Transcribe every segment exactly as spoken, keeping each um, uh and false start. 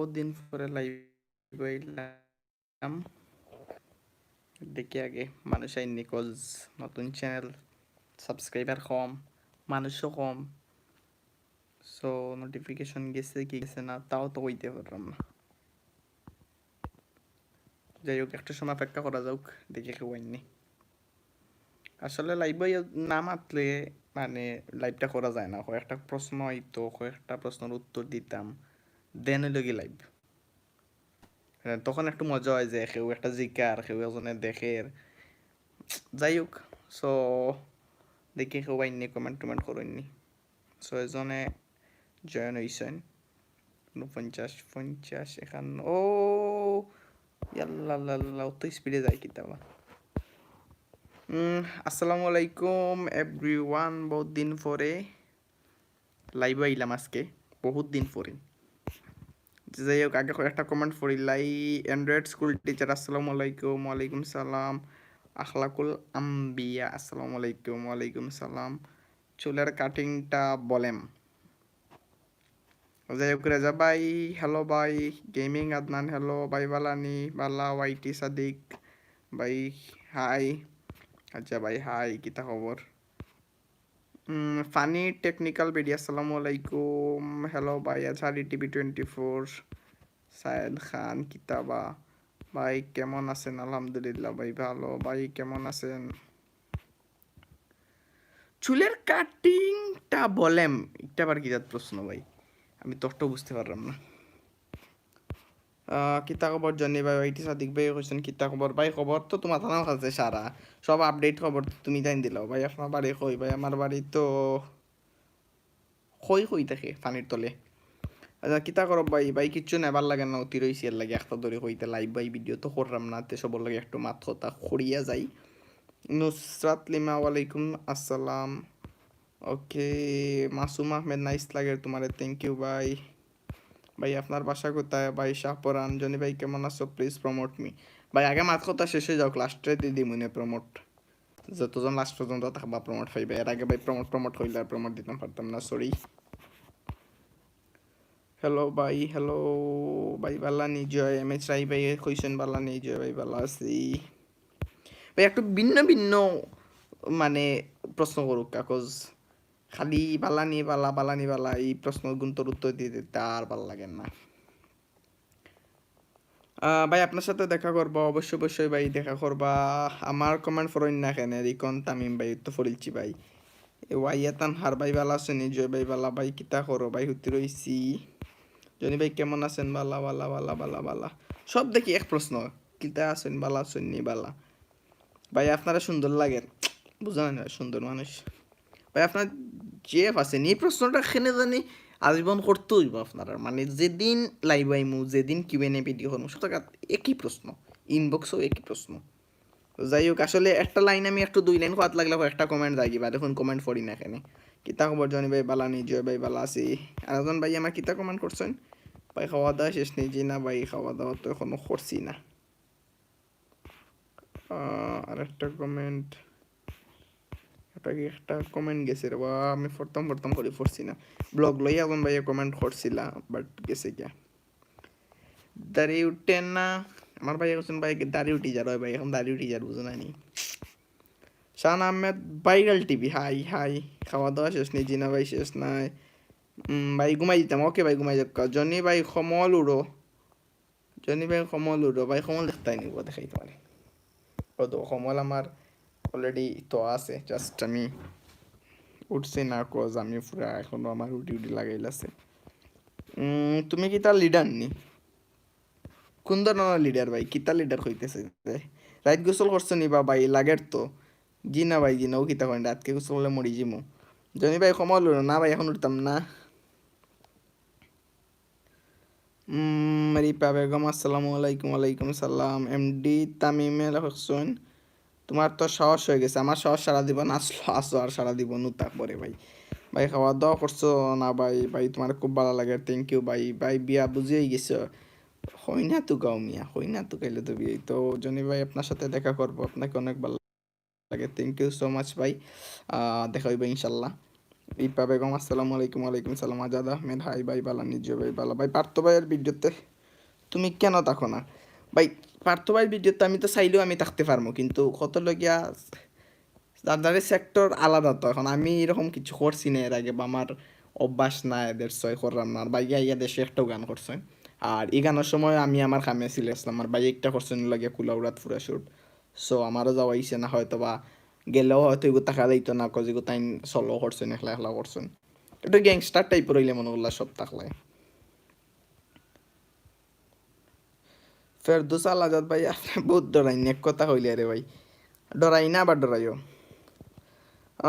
বহুত দিন পরে লাইভ আইলাম। দেখি আগে মানুষ আইননি, কজ নতুন চ্যানেল, সাবস্ক্রাইবার কম, মানুষও কম। সো নোটিফিকেশন গেছে কি গেছে না, তাও তো কইতে পারলাম না। যাই হোক, একটু সময় অপেক্ষা করা যাউক, দেখি কেউ আইননি। আসলে লাইভে না মাতলে মানে লাইভটা করা যায় না। কয়েকটা প্রশ্ন আইতো, কয়েকটা প্রশ্নর উত্তর দিতাম, দেন অইলো গি লাইভ। মানে তখন একটু মজা হয় যে কেউ একটা জিকার, কেউ একজনে দেখের। যাই হোক, সো দেখি কেউ আইননি, কমেন্ট টমেন্ট করইননি। ছয়জনে জয়েন হইছেন। ঊনপঞ্চাশ, পঞ্চাশ, একান্ন। ও ইয়াল্লা, ইয়াল্লা, অত স্পিডে যায় কিতাবা। উম, আসসালামু আলাইকুম এভরিওয়ান, বহুত দিন পরে লাইভে আইলাম আজকে, বহুত দিন পরে। যাই হোক, আগে একটা কমেন্ট পড়িলাই। অ্যান্ড্রয়েড স্কুল টিচার, আসসালামু আলাইকুম। ওয়ালাইকুম সালাম। আখলাকুল আম্বিয়া, আসসালামু আলাইকুম। ওয়ালাইকুম সালাম। চুলের কাটিংটা বলেম। যাই হোক, রেজা ভাই, হ্যালো ভাই। গেমিং আদনান, হ্যালো ভাই। বালানি বালা? ওয়াইটি সাদিক ভাই, হাই। আচ্ছা ভাই, হাই, কিতা খবর? উম, ফানি টেকনিক্যাল বিডি, আসসালামু আলাইকুম। হ্যালো ভাই, আজহারি টিভি টোয়েন্টি ফোর, সায়েদ খান, কিতাবা। ভাই কেমন আছেন? আলহামদুলিল্লাহ ভাই, ভালো। ভাই কেমন আছেন? চুলের কাটিংটা বলেম, এটা আবার কি জাত প্রশ্ন ভাই? আমি তো একটাও বুঝতে পারলাম না। আহ, কিতা খবর জনি ভাই? ওয়াইটি সাদিক ভাই কইছেন, কিতা খবর ভাই? খবর তো তোমার থানার কাছে সারা, সব আপডেট খবর তো তুমি তাইন দিলাও ভাই। আপনার বাড়ি কই ভাই? আমার বাড়ি তো কই কই থাকে পানির তলে। আচ্ছা, কিতা করো ভাই? ভাই কিচ্ছু নাই, ভালা লাগে না, অতি রইছি, এর লাগি একটা ধরে কইতে লাইভ ভাই ভিডিও তো করলাম না, তে সবর লাগি একটু মাত কথা করিয়া যাই। নুসরাত লিমা, ওয়ালাইকুম আসসালাম। ওকে, মাসুম আহমেদ, নাইস লাগে তোমারে, থ্যাংক ইউ ভাই। ভাই আপনার বাসা কোথায়? ভাই শাহপরান। জনি ভাই কেমন আছো? Please promote me. ভাই আগে মাত কথা শেষ হয়ে যাও, লাস্টে দি দিমুনে প্রমোট। যতজন লাস্ট পর্যন্ত থাকবা প্রমোট পাইবা। এর আগে ভাই প্রমোট প্রমোট কইলে আর প্রমোট দিতাম পারতাম না, সরি। হ্যালো ভাই, হ্যালো ভাই, বালা নি? জয় এম এইচ রাই ভাই কইছেন, বালা নি? জয় ভাই, বালা আছি। ভাই একটু ভিন্ন ভিন্ন মানে প্রশ্ন করুক কাকজ, খালি বালা নি বালা, বালা নি বালা, এই প্রশ্ন গুনতর উত্তর দিতে তার ভালা লাগে না। আহ, ভাই আপনার সাথে দেখা করবা, অবশ্যই অবশ্যই ভাই দেখা করবা। আমার কমেন্ট ফরইন না কেনে, রিকন তামিম ভাই তো ফরিলছি ভাই। এ ওয়াইয়া তানহার ভাই বালা আছেন, জয় ভাই বালা? ভাই কিতা করো ভাই? হুতি রইছি। জনি ভাই কেমন আছেন? বালা, বালা, বালা, বালা, বালা। সব দেখি এক প্রশ্ন, কিতা আছেন? বালা আছেন নি বালা? ভাই আপনারা সুন্দর লাগে, বুঝা না সুন্দর মানুষ। ভাই আপনার জেফ আছে নি? এই প্রশ্নটা কেনে জানি আজীবন করতে হইব আপনারা, মানে যেদিন লাইভ আইমু, যেদিন কিউ এন এ ভিডিও করমু, সব জায়গাত একই প্রশ্ন, ইনবক্সও একই প্রশ্ন। তো যাই হোক, আসলে একটা লাইন আমি একটু দুই লাইন কওয়াত লাগলে একটা কমেন্ট যাই বা, দেখুন কমেন্ট পড়ি না কেনে। কিতা খবর জনি ভাই? বালা নি? জয় ভাই বালা আছি। আর একজন ভাই আমার কিতা কমেন্ট করছেন? ভাই খাওয়া দাওয়া শেষ নি? জি না ভাই, খাওয়া দাওয়া তো এখনো করছি না। আহ, আর একটা কমেন্ট, এটা কি একটা কমেন্ট গেছে রে বা, আমি ফরতাম ফরতাম করি পড়ছি না। ব্লগ লই এখন ভাইয়া কমেন্ট করছিলা, বাট গেছে গিয়া। দাড়ি উঠে না, আমার ভাইয়া কইছেন ভাই দাড়ি উঠি যার, ভাই এখন দাড়ি উঠি যার, বুঝো না নি? Shan Ahmed viral TV, hi hi. খাওয়া দাওয়া শেষ নি? জি না ভাই, শেষ নাই। উম, ভাই ঘুমাই দিতাম, ওকে ভাই ঘুমাই যাক। জনি ভাই কমল উড়ো, জনি ভাই কমল উঠো, ভাই কমল দেখতাই নিব, দেখাই তোমারে। ও তো কমল আমার অলরেডি তো আছে, জাস্ট আমি উঠছি না, কজ আমি পুরা এখনো আমার উডি উডি লাগাইল আছে। উম, তুমি কিতা লিডার নি? কোন ধরনের লিডার ভাই? কিতা লিডার কইতেছে? রাইত গোসল করছো নি বা ভাই? লাগের তো। জি না ভাই, জি না, ও কিতা কইন, রাতকে গোসল করলে মরি যিমু। জনি ভাই কমল উঠো না ভাই, এখন উঠতাম না। উম, রিপা বেগম, আসসালামু আলাইকুম। ওয়ালাইকুম সালাম। এমডি তামিমে লেখছেন, তোমার তো সাহস হয়ে গেছে, আমার সাহস সারা দিব না, আসলো আসো আর সারা দিব নু থাক পরে ভাই। ভাই খাওয়া দাওয়া করছো না ভাই? ভাই তোমার খুব ভালো লাগে, থ্যাংক ইউ ভাই। ভাই বিয়া বুঝিয়ে গেছো, হই না তো গাও মিয়া, হই না তো গাইলে তো বিয়ে। তো জনি ভাই আপনার সাথে দেখা করবো, আপনাকে অনেক ভালো লাগে, থ্যাংক ইউ সো মাচ ভাই। আহ, দেখা হইবে ইনশাল্লাহ। রিপা বেগম, আসসালামু আলাইকুম। ওয়ালাইকুম সালাম। আজাদ আহমেদ, হাই ভাই, বালা, নিজে ভাই, বালা। ভাই, পার্থ ভাইয়ের ভিডিওতে তুমি কেন থাকো না? ভাই, পার্থ ভাইয়ের ভিডিওতে আমি তো চাইলেও আমি থাকতে পারমু, কিন্তু কত লগিয়া যার যার সেক্টর আলাদা। তো এখন আমি এরকম কিছু করছি না এর আগে, বা আমার অভ্যাস নাই, দ্যাটস ওয়াই করলাম না। আর ভাইয়া ইয়া দেশে একটাও গান করছে। আর এই গানের সময় আমি আমার কামে সিলেসলাম, আর ভাই একটা করছেন লাগে কুলাউড়াত ফুরা শুট। সো আমারও যাওয়া হইছে না, হয়তো বা গেলেও হয়তো এগুলো থাকা যাইতো না, কজ এগুলো তাইন সোলো করছেন, একলা একলা করছেন। একটু গ্যাংস্টার টাইপের হইলে মনে করলা সব থাকলে। ফেরদৌস আল আজাদ ভাই, আপনি বহুত ডরাইন, এক কথা হইলে রে ভাই। ডরাই না আবার ডরাইও।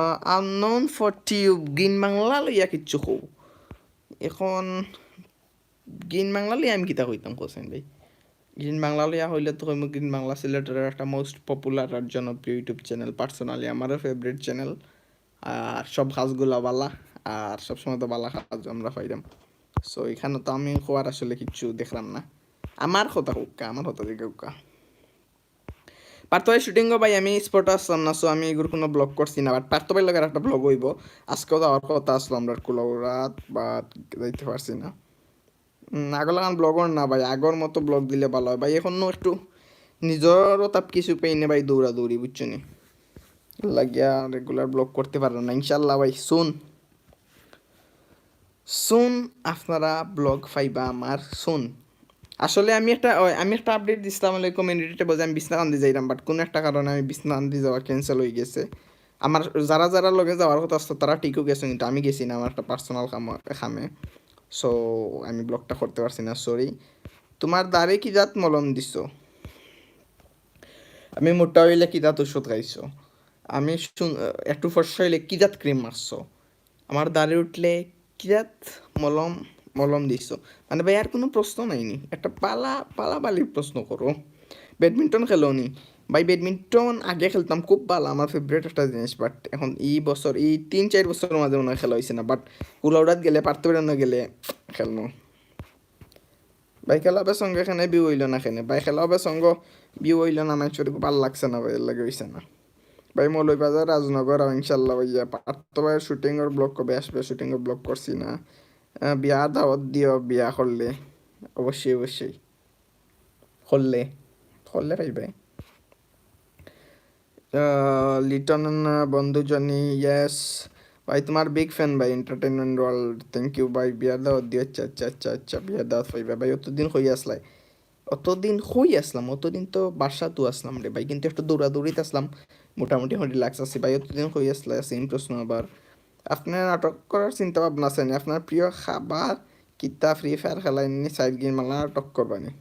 Ah, unknown for tube, green Bangla লইয়া কিচ্ছু কও। এখন গ্রিন বাংলা লইয়া আমি কিতা কইতাম, কোসেন ভাই? গ্রিন বাংলা লইয়া হইলে তো কইমু, গ্রিন বাংলা সিলেটের একটা মোস্ট পপুলার আর জনপ্রিয় ইউটিউব চ্যানেল, পার্সোনালি আমারও ফেভারিট চ্যানেল। আর সব কাজগুলা বালা, আর সবসময় তো বালা কাজ আমরা পাইতাম। সো এখানে তো আমি খোয়ার আসলে কিচ্ছু দেখলাম না। আমার কথা হোক্কা, আমার কথা দিকে হোক্কা। পার্থ ভাই শুটিংও ভাই আমি স্পটে আসলাম না, সো আমি এগুর কোনো ব্লগ করছি না। বাট পার্থ ভাইর লগে একটা ব্লগ হইব। আজকেও যাওয়ার কথা আসলো আমরা কুলাউড়াত, বাট যাইতে পারছি না। উম, আগর লাখান ব্লগ অর না ভাই, আগর মতো ব্লগ দিলে ভালা হয় ভাই। এখনো একটু নিজরও তাপ কিছু পেইনে ভাই, দৌড়াদৌড়ি, বুঝছো নি? লাগিয়া রেগুলার ব্লগ করতে পারলাম না। ইনশাল্লাহ ভাই, সুন সুন আপনারা ব্লগ পাইবা আমার সুন। আসলে আমি একটা, ওই, আমি একটা আপডেট দিছিলাম, মানে, কমিউনিটিতে বলছে আমি বিছনাকান্দি যাইরাম, বাট কোনো একটা কারণে আমি বিছনাকান্দি যাওয়া ক্যান্সেল হয়ে গেছে। আমার যারা যারা লগে যাওয়ার কথা আসতো, তারা ঠিকও গেছে, কিন্তু আমি গেছি না, আমার একটা পার্সোনাল কাম, কামে। সো আমি ব্লগটা করতে পারছি না, সরি। তোমার দাড়ি কি জাত মলম দিছো? আমি মোটা হইলে কি জাত ওষুধ খাইছো? আমি শুন-, একটু ফর্সা হইলে কি জাত ক্রিম মারছো? আমার দাড়ি উঠলে কি জাত মলম, মলম দিছো? মানে ভাই, আর কোনো প্রশ্ন নাই নি? একটা পালা, পালাপালি প্রশ্ন করো। ব্যাডমিন্টন খেলো নি? ভাই, ব্যাডমিন্টন আগে খেলতাম, খুব ভালা, আমার ফেভারিট একটা জিনিস। বাট এখন এই বছর, এই তিন চার বছরের মাঝে মনে হয় খেলা হইছে না। বাট কুলাউড়াত গেলে, পার্থ বেড়ানো গেলে খেলমু। ভাই, খেলা বেসঙ্গ এখানে ভিউ হইল না কেনে? ভাই, খেলা বেসঙ্গ ভিউ হইল না, মানুষের খুব ভালো লাগছে না ভাই, এর লাগে হইছে না। ভাই, মৌলভীবাজার, রাজনগর, আর ইনশাল্লাহ ভাইয়া, পার্থ ভাইয়ের শুটিংয়ের ব্লগ কবে আসবে? শুটিংয়ের ব্লগ করছি না। আহ, বিয়া দাওয়াত দিও, বিয়া করলে। অবশ্যই, অবশ্যই। করলে, করলে ভাই, ভাই। আহ, লিটন, আহ, বন্ধু জনি, ইয়েস। ভাই, তোমার বিগ ফ্যান ভাই, এন্টারটেইনমেন্ট ওয়ার্ল্ড, থ্যাংক ইউ ভাই। বিয়ার দাওয়াত দিও, আচ্ছা, আচ্ছা, আচ্ছা, আচ্ছা, বিয়ার দাওয়াত পাইবা ভাই। অতদিন কই আসলাই? অতদিন কই আসলাম? অতদিন তো বাসাত আসলাম রে ভাই, কিন্তু একটু দৌড়াদৌড়িত আসলাম, মোটামুটি এখন রিল্যাক্স আছি ভাই। অতদিন কই আসলাই? সেম প্রশ্ন আবার। আপনার নাটক করার চিন্তা ভাবনা আছে নি? আপনার প্রিয় খাবার কিতা? ফ্রি ফায়ার খেলাইনি, সাইড গেম মালা নাটক করবানি?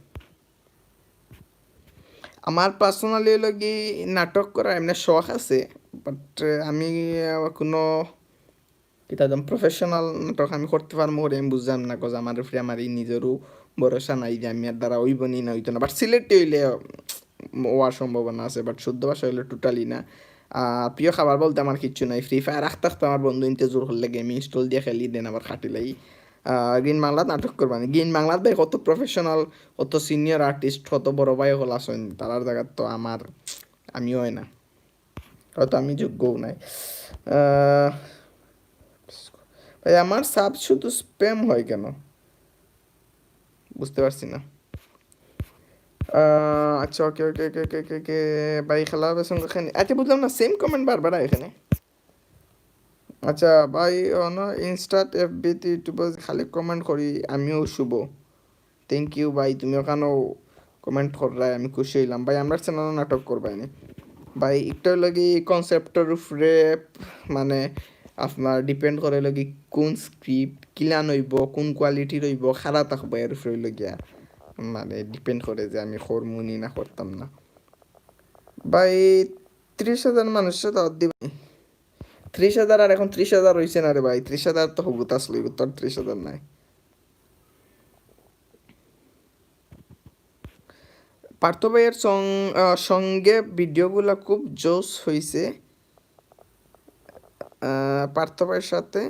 আমার পার্সোনালি হইল কি, নাটক করার এমনি শখ আছে, বাট আমি, আহ, কোনো কিতা একদম প্রফেশনাল নাটক আমি করতে পারবো করে আমি বুঝলাম না, কজ আমার উপরে আমার এই নিজেরও ভরসা নাই যে আমি আর দ্বারা হইব নি না হইতো না। বাট সিলেটি হইলে, উম, হওয়ার সম্ভাবনা আছে, বাট শুদ্ধ ভাষা হইলে টোটালি না। আর প্রিয় খাবার বলতে আমার কিচ্ছু নাই। ফ্রি ফায়ার রাখতে রাখতে আমার বন্ধু ইনতে জোর করলে গেম ইনস্টল দিয়ে খেলি, দেন আবার খাটিলাই। আহ, গ্রিন বাংলাত নাটক করবানি? গ্রিন বাংলাত ভাই কত প্রফেশনাল, কত সিনিয়র আর্টিস্ট, কত বড় ভাই হকল আছেন, তারার জায়গাত তো আমার, আমিও হয় না, হয়তো আমি যোগ্যও নাই। আহ, ভাই, আমার সাব শুধু স্প্যাম হয় কেন? বুঝতে পারছি না। আহ, আচ্ছা, ওকে, ওকে, ওকে, ওকে, ওকে, ওকে। ভাই, খেলা হবে সঙ্গে এখানে। আচ্ছা, বুঝলাম না, সেম কমেন্ট বারবার এখানে। আচ্ছা ভাই, অন ইনস্টাত, এফবিত, ইউটিউবে খালি কমেন্ট করি, আমিও শুভ। থ্যাংক ইউ ভাই, তুমি ওখানেও কমেন্ট কররায়, আমি খুশি হইলাম। ভাই, আমরা চ্যানেল নাটক করবাই নি? ভাই, একটা হইল কি কনসেপ্টর উপরে, মানে, আপনার ডিপেন্ড করে হইল কি কোন স্ক্রিপ্ট, কিলান হইব, কোন কোয়ালিটির হইব, খারাপ থাকবো, এর উপরে হইল গিয়া, মানে, ডিপেন্ড করে যে আমি করমু নি না করতাম না। ভাই, ত্রিশ হাজার মানুষে দাওয়াত দিবা। ত্রিশ হাজার আর এখন ত্রিশ হাজার হইছে না রে ভাই, ত্রিশ হাজার তো হবুত আসলে, তোর ত্রিশ হাজার নাই। পার্থ ভাইয়ের সং-, আহ, সঙ্গে ভিডিওগুলা খুব জোস হইছে। আহ, পার্থ ভাইয়ের সাথে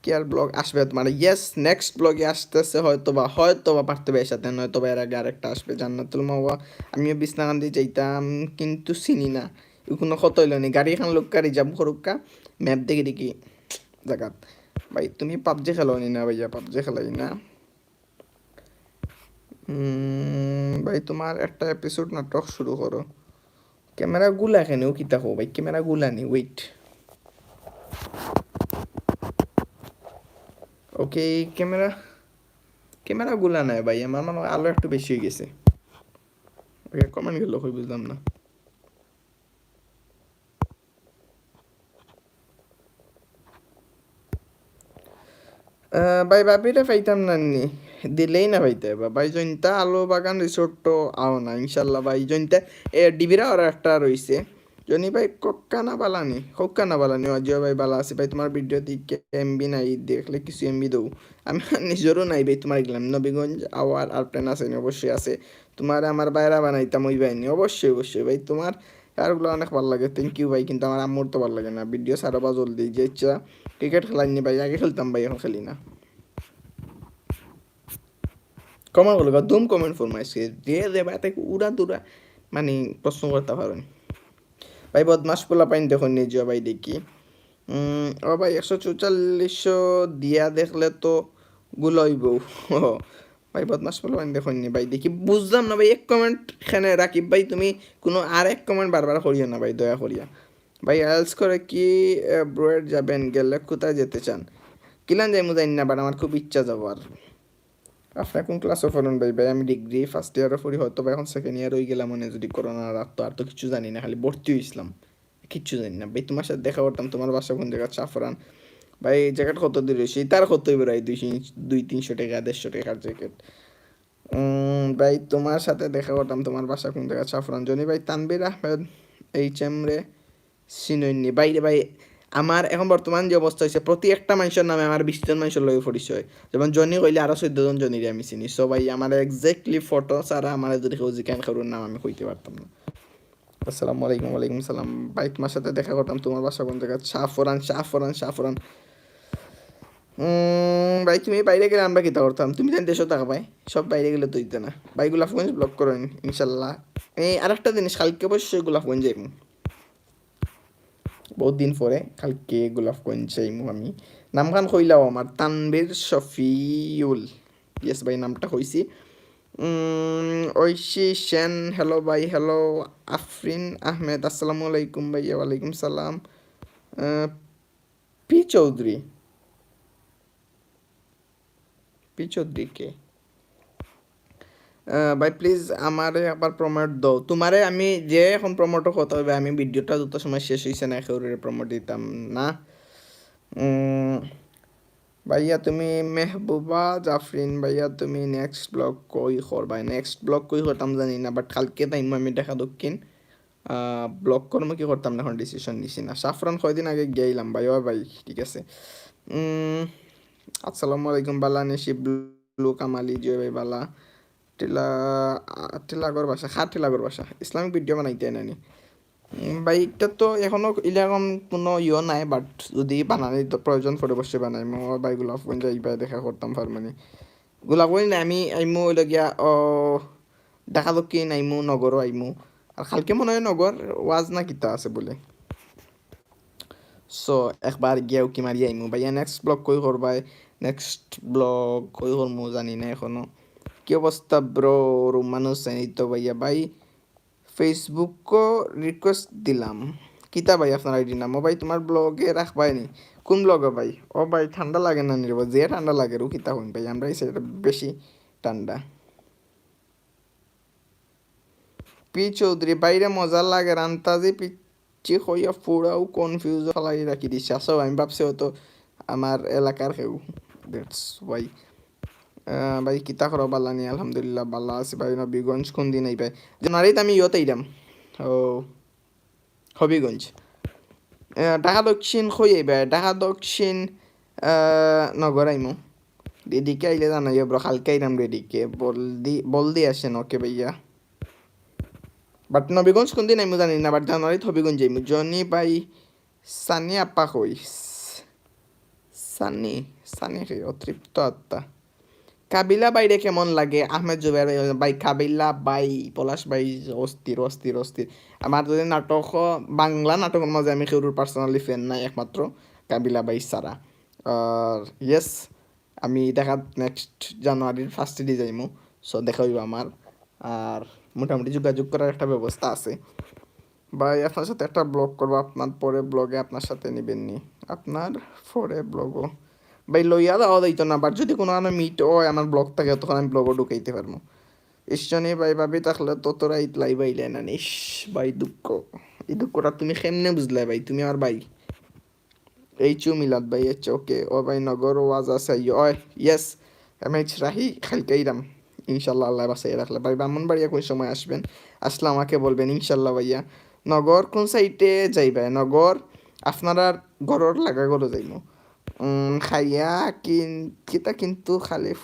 কি আর ব্লগ আসবে তোমার? ইয়েস, নেক্সট ব্লগে আসতেছে হয়তো বা, হয়তো বা পার্থ ভাইয়ের সাথে, নয়তো বা এর আগে আরেকটা আসবে, জান্নাতুল মাওয়া। আমিও বিছনাকান্দি যাইতাম, কিন্তু চিনি না। কোনো কথা হইল নি, গাড়ি এখান লোক রিজার্ভ করুক্কা, ম্যাপ দেখি দেখি জাগাত। ভাই, তুমি পাবজি খেলো নি না ভাইয়া? পাবজি খেলাই না। উম, ভাই, তোমার একটা এপিসোড নাটক শুরু করো। ক্যামেরা গুলা কেনে? ও কিতা কও ভাই, ক্যামেরা গুলা নি? Wait. ওকে, ক্যামেরা, ক্যামেরা গুলা নাই ভাই, আমার মনে হয় আলো একটু বেশি অই গেছে। ওকে, কমেন্ট গেল কই বুঝলাম না। আহ, ভাই, বাপিরে পাইতাম না নি, দিলেই না পাইতে বা ভাই। জৈন্তা আলো বাগান রিসোর্ট তো আও না, ইনশাল্লাহ ভাই। জৈন্তা এ ডিবিরা ওরা একটা রইছে। জনি ভাই, কক্কা না বালানি, কক্কা না বালানি। আজিও ভাই বালা আছে ভাই, তোমার ভিডিও দিকে এমবি নাই, দেখলে কিছু এমবি দেও। আমি নিজেরও নাই ভাই, তোমার গেলাম নবীগঞ্জ আওয়ার আর প্ল্যান আছে নি? অবশ্যই আছে। তোমার আমার বাইরা বানাইতাম ওই বাইনি, অবশ্যই, অবশ্যই ভাই। তোমার কারগুলো অনেক ভালো লাগে, থ্যাংক ইউ ভাই। কিন্তু আমার আম্মুর তো ভালো লাগে না, ভিডিও ছাড়ো বা জলদি। যে ইচ্ছা ক্রিকেট খেলাইনি ভাই, আগে খেলতাম ভাই, এখন খেলি না। কমেন্ট করলে দুম কমেন্ট ফরমাইছে যে যে ভাই তাকে উড়া দুরা মানে প্রশ্ন করতে পারেন। ভাই, বদমাস পোলা পাইন দেখো নিজে ভাই দেখি। উম, ও ভাই, একশো চৌচল্লিশশো দিয়া দেখলে তো গুলা অইবো। ভাই, বদমাস পোলা পাইন দেখো নি ভাই দেখি, বুঝলাম না ভাই। এক কমেন্ট এখানে রাকিব ভাই, তুমি কোনো আর এক কমেন্ট বারবার করিও না ভাই, দয়া করিয়া। ভাই, আইএলস করে কি অ্যাব্রয়েড যাবেন? গেলে কোথায় যেতে চান? কিলান যাইমু জানি না, বাট আমার খুব ইচ্ছা যাওয়ার। আপনার কোন ক্লাসে পড়েন ভাই? ভাই, আমি ডিগ্রি ফার্স্ট ইয়ারে পড়ি, হয়তো বা এখন সেকেন্ড ইয়ার অই গেলাম, মানে যদি করোনা রাখতো। আর তো কিছু জানি না, খালি ভর্তি অইছিলাম, কিচ্ছু জানি না। ভাই, তোমার সাথে দেখা করতাম, তোমার বাসা কোন জায়গা? চাফরান। ভাই, জ্যাকেট কত দূর অইছে? তার কত অইবো ভাই? দুই তিন-, দুই তিনশো টাকা, দেড়শো টাকার জ্যাকেট। উম, ভাই, তোমার সাথে দেখা করতাম, তোমার বাসা কোন জায়গা? চাফরান। জনি ভাই, তানভীর আহমেদ, এইচ এম রে চিনইন নি? ভাই রে ভাই, আমার এখন বর্তমান যে অবস্থা অইছে, প্রতি একটা মানুষের নামে আমার বিশ জন মানুষের লগে পরিচয়। যেমন জনি কইলে আরো চৌদ্দ জন জনিরে আমি চিনি। So ভাই, আমার এক্স্যাক্টলি ফটো ছাড়া আমার যদি কেউ জিজ্ঞাসা করুন নাম, আমি কইতে পারতাম না। আসসালামু আলাইকুম। ওয়ালাইকুম সালাম। ভাই, তোমার সাথে দেখা করতাম, তোমার বাসা কোন জায়গা? চাফরান, চাফরান, চাফরান। উম, ভাই, তুমি বাইরে গেলে আমরা কিতা করতাম? তুমি জানি দেশো থাকো ভাই, সব বাইরে গেলে তো অইতো না। ভাই, গোলাপগঞ্জ ব্লক করো ইন-, ইনশাল্লাহ। এই আরেকটা জিনিস, কালকে অবশ্যই গোলাপগঞ্জ যাইমু। বহুত দিন পরে কালকে গোলাপগঞ্জ যাইমু আমি। নামখান কইলাও আমার, তানভীর শফিউল। ইয়েস ভাই, নামটা কইছি। উম, ঐশী সেন, হ্যালো ভাই, হ্যালো। আফরিন আহমেদ, আসসালামু আলাইকুম ভাইয়া। ওয়ালাইকুম সালাম। আহ, পি চৌধুরী, পি চৌধুরী কে? আহ, ভাই, প্লিজ আমারে একবার প্রমোট দাও। তোমারে আমি যে এখন প্রমোটর কথা অইবো, আমি ভিডিওটা যত সময় শেষ অইছে না, কেউরে প্রমোট দিতাম না। উম, ভাইয়া, তুমি মেহবুবা জাফরিন, ভাইয়া, তুমি নেক্সট ব্লগ কই করবায়? নেক্সট ব্লগ কই করতাম জানি না, বাট কালকে যাইমু আমি ঢাকা দক্ষিণ। আহ, ব্লগ করমু কি করতাম না, এখন ডিসিশন নিছি না। সাফরান কয়দিন আগে গেলাম ভাই, ও ভাই, ঠিক আছে। উম, আসসালামু আলাইকুম, বালা নি শিবলু কামালি, জি ভাই বালা। টিলা, আহ, টিলাগর বাসা, খা টিলাগর বাসা। ইসলামিক ভিডিও বানাইতে নানি? উম, ভাই, এটা তো এখনো এরকম কোনো ইয়ে নাই, বাট যদি বানানি তো প্রয়োজন পড়ে অবশ্যই বানাইমু। ও ভাই, গোলাপগঞ্জ আইবা, দেখা করতাম পারমানি। গোলাপগঞ্জ না, আমি আইমু অইলো গিয়া, ও, ঢাকা দক্ষিণ আইমু, নগরও আইমু। আর কালকে মনে হয় নগর ওয়াজ না কিতা আছে বলে। So, একবার গিয়া উকি মারি আইমু। ভাইয়া, নেক্সট ব্লগ কই করবায়? নেক্সট ব্লগ কই করমু জানি না এখনো। কি অবস্থা ব্রো? রুমান হোসেন, এই তো ভাইয়া। ভাই, Facebook-ও রিকোয়েস্ট দিলাম। কিতা ভাই আপনার আইডি নাম? ও ভাই, তোমার ব্লগে রাখবায় নি? কোন ব্লগে ভাই? ও ভাই, ঠান্ডা লাগে না নি রে বা? যে ঠান্ডা লাগে রে, কিতা কইন ভাই, আমরা এই সাইডে বেশি ঠান্ডা। পি চৌধুরী, বাইরে মজা লাগে রান্তাজি পিচ্ছি কইয়া পুরাও কনফিউজ ফালাই রাখি দিছে। আসো, আমি ভাবছি হয়তো আমার এলাকার কেউ, that's why। আহ, ভাই, কিতা করো? বালা নি? আলহামদুলিল্লাহ, বালা আছি ভাই। নবীগঞ্জ কোন দিন আইবায়? জানুয়ারিত আমি ইয়ত আইরাম। ও, হবিগঞ্জ। আহ, ঢাকা দক্ষিণ কই আইবায়? ঢাকা দক্ষিণ, আহ, নগর আইমু। রেডিকে আইলে জানাইও ব্রো, কালকে আইরাম রেডিকে। বলদি, বলদি আসেন, ওকে ভাইয়া। বাট নবীগঞ্জ কোন দিন আইমু জানি না, বাট জানুয়ারিত হবিগঞ্জ আইমু। জনি ভাই, সানি আপা কই? সানি, সানি কই? অতৃপ্ত আত্মা। কাবিলা বাইরে কেমন লাগে? আহমেদ জুবাইর ভাই, ভাই কাবিলা ভাই, পলাশ ভাই, অস্থির, অস্থির, অস্থির। আমার যদি নাটক, বাংলা নাটকর মাঝে আমি কেউর পার্সোনালি ফ্যান নাই, একমাত্র কাবিলা ভাই ছাড়া। আর ইয়েস, আমি দেখা নেক্সট জানুয়ারির ফার্স্টে দিয়ে যাইমু। সো দেখা হইব আমার। আর মোটামুটি যোগাযোগ করার একটা ব্যবস্থা আছে। ভাই, আপনার সাথে একটা ব্লগ করবো, আপনার পরে ব্লগে আপনার সাথে নিবেন নি? আপনার পরে ব্লগও ভাই লইয়া যাওয়া যাইতো না, বাট যদি কোনো কারণে মিট হয় আমার ব্লগ থাকে, তখন আমি ব্লগও ঢুকাইতে পারবো। ইশনি ভাই, ভাবি থাকলে তো তোরা ইতলাই বাইলে না নিস। ভাই দুঃখ, এই দুঃখটা তুমি কেমনে বুঝলে ভাই? তুমি আমার ভাই। এইচ ইউ মিলাদ ভাই, আচ্ছা, ওকে। ও ভাই, নগর ওয়াজ আছে, আইও। ওই, ইয়েস, এম এইচ রাহি, কালকে আইরাম। ইনশাল্লাহ, আল্লাহ বাঁচাইয়া রাখলে। ভাই, ব্রাহ্মণবাড়িয়া কোন সময় আসবেন? আসলে আমাকে বলবেন, ইনশাল্লাহ ভাইয়া। নগর কোন সাইডে যাইবে? নগর আপনারার ঘরর লাগা ঘরো যাইমু। উম, খাইয়া কিন-, কিতা কিন্তু খালি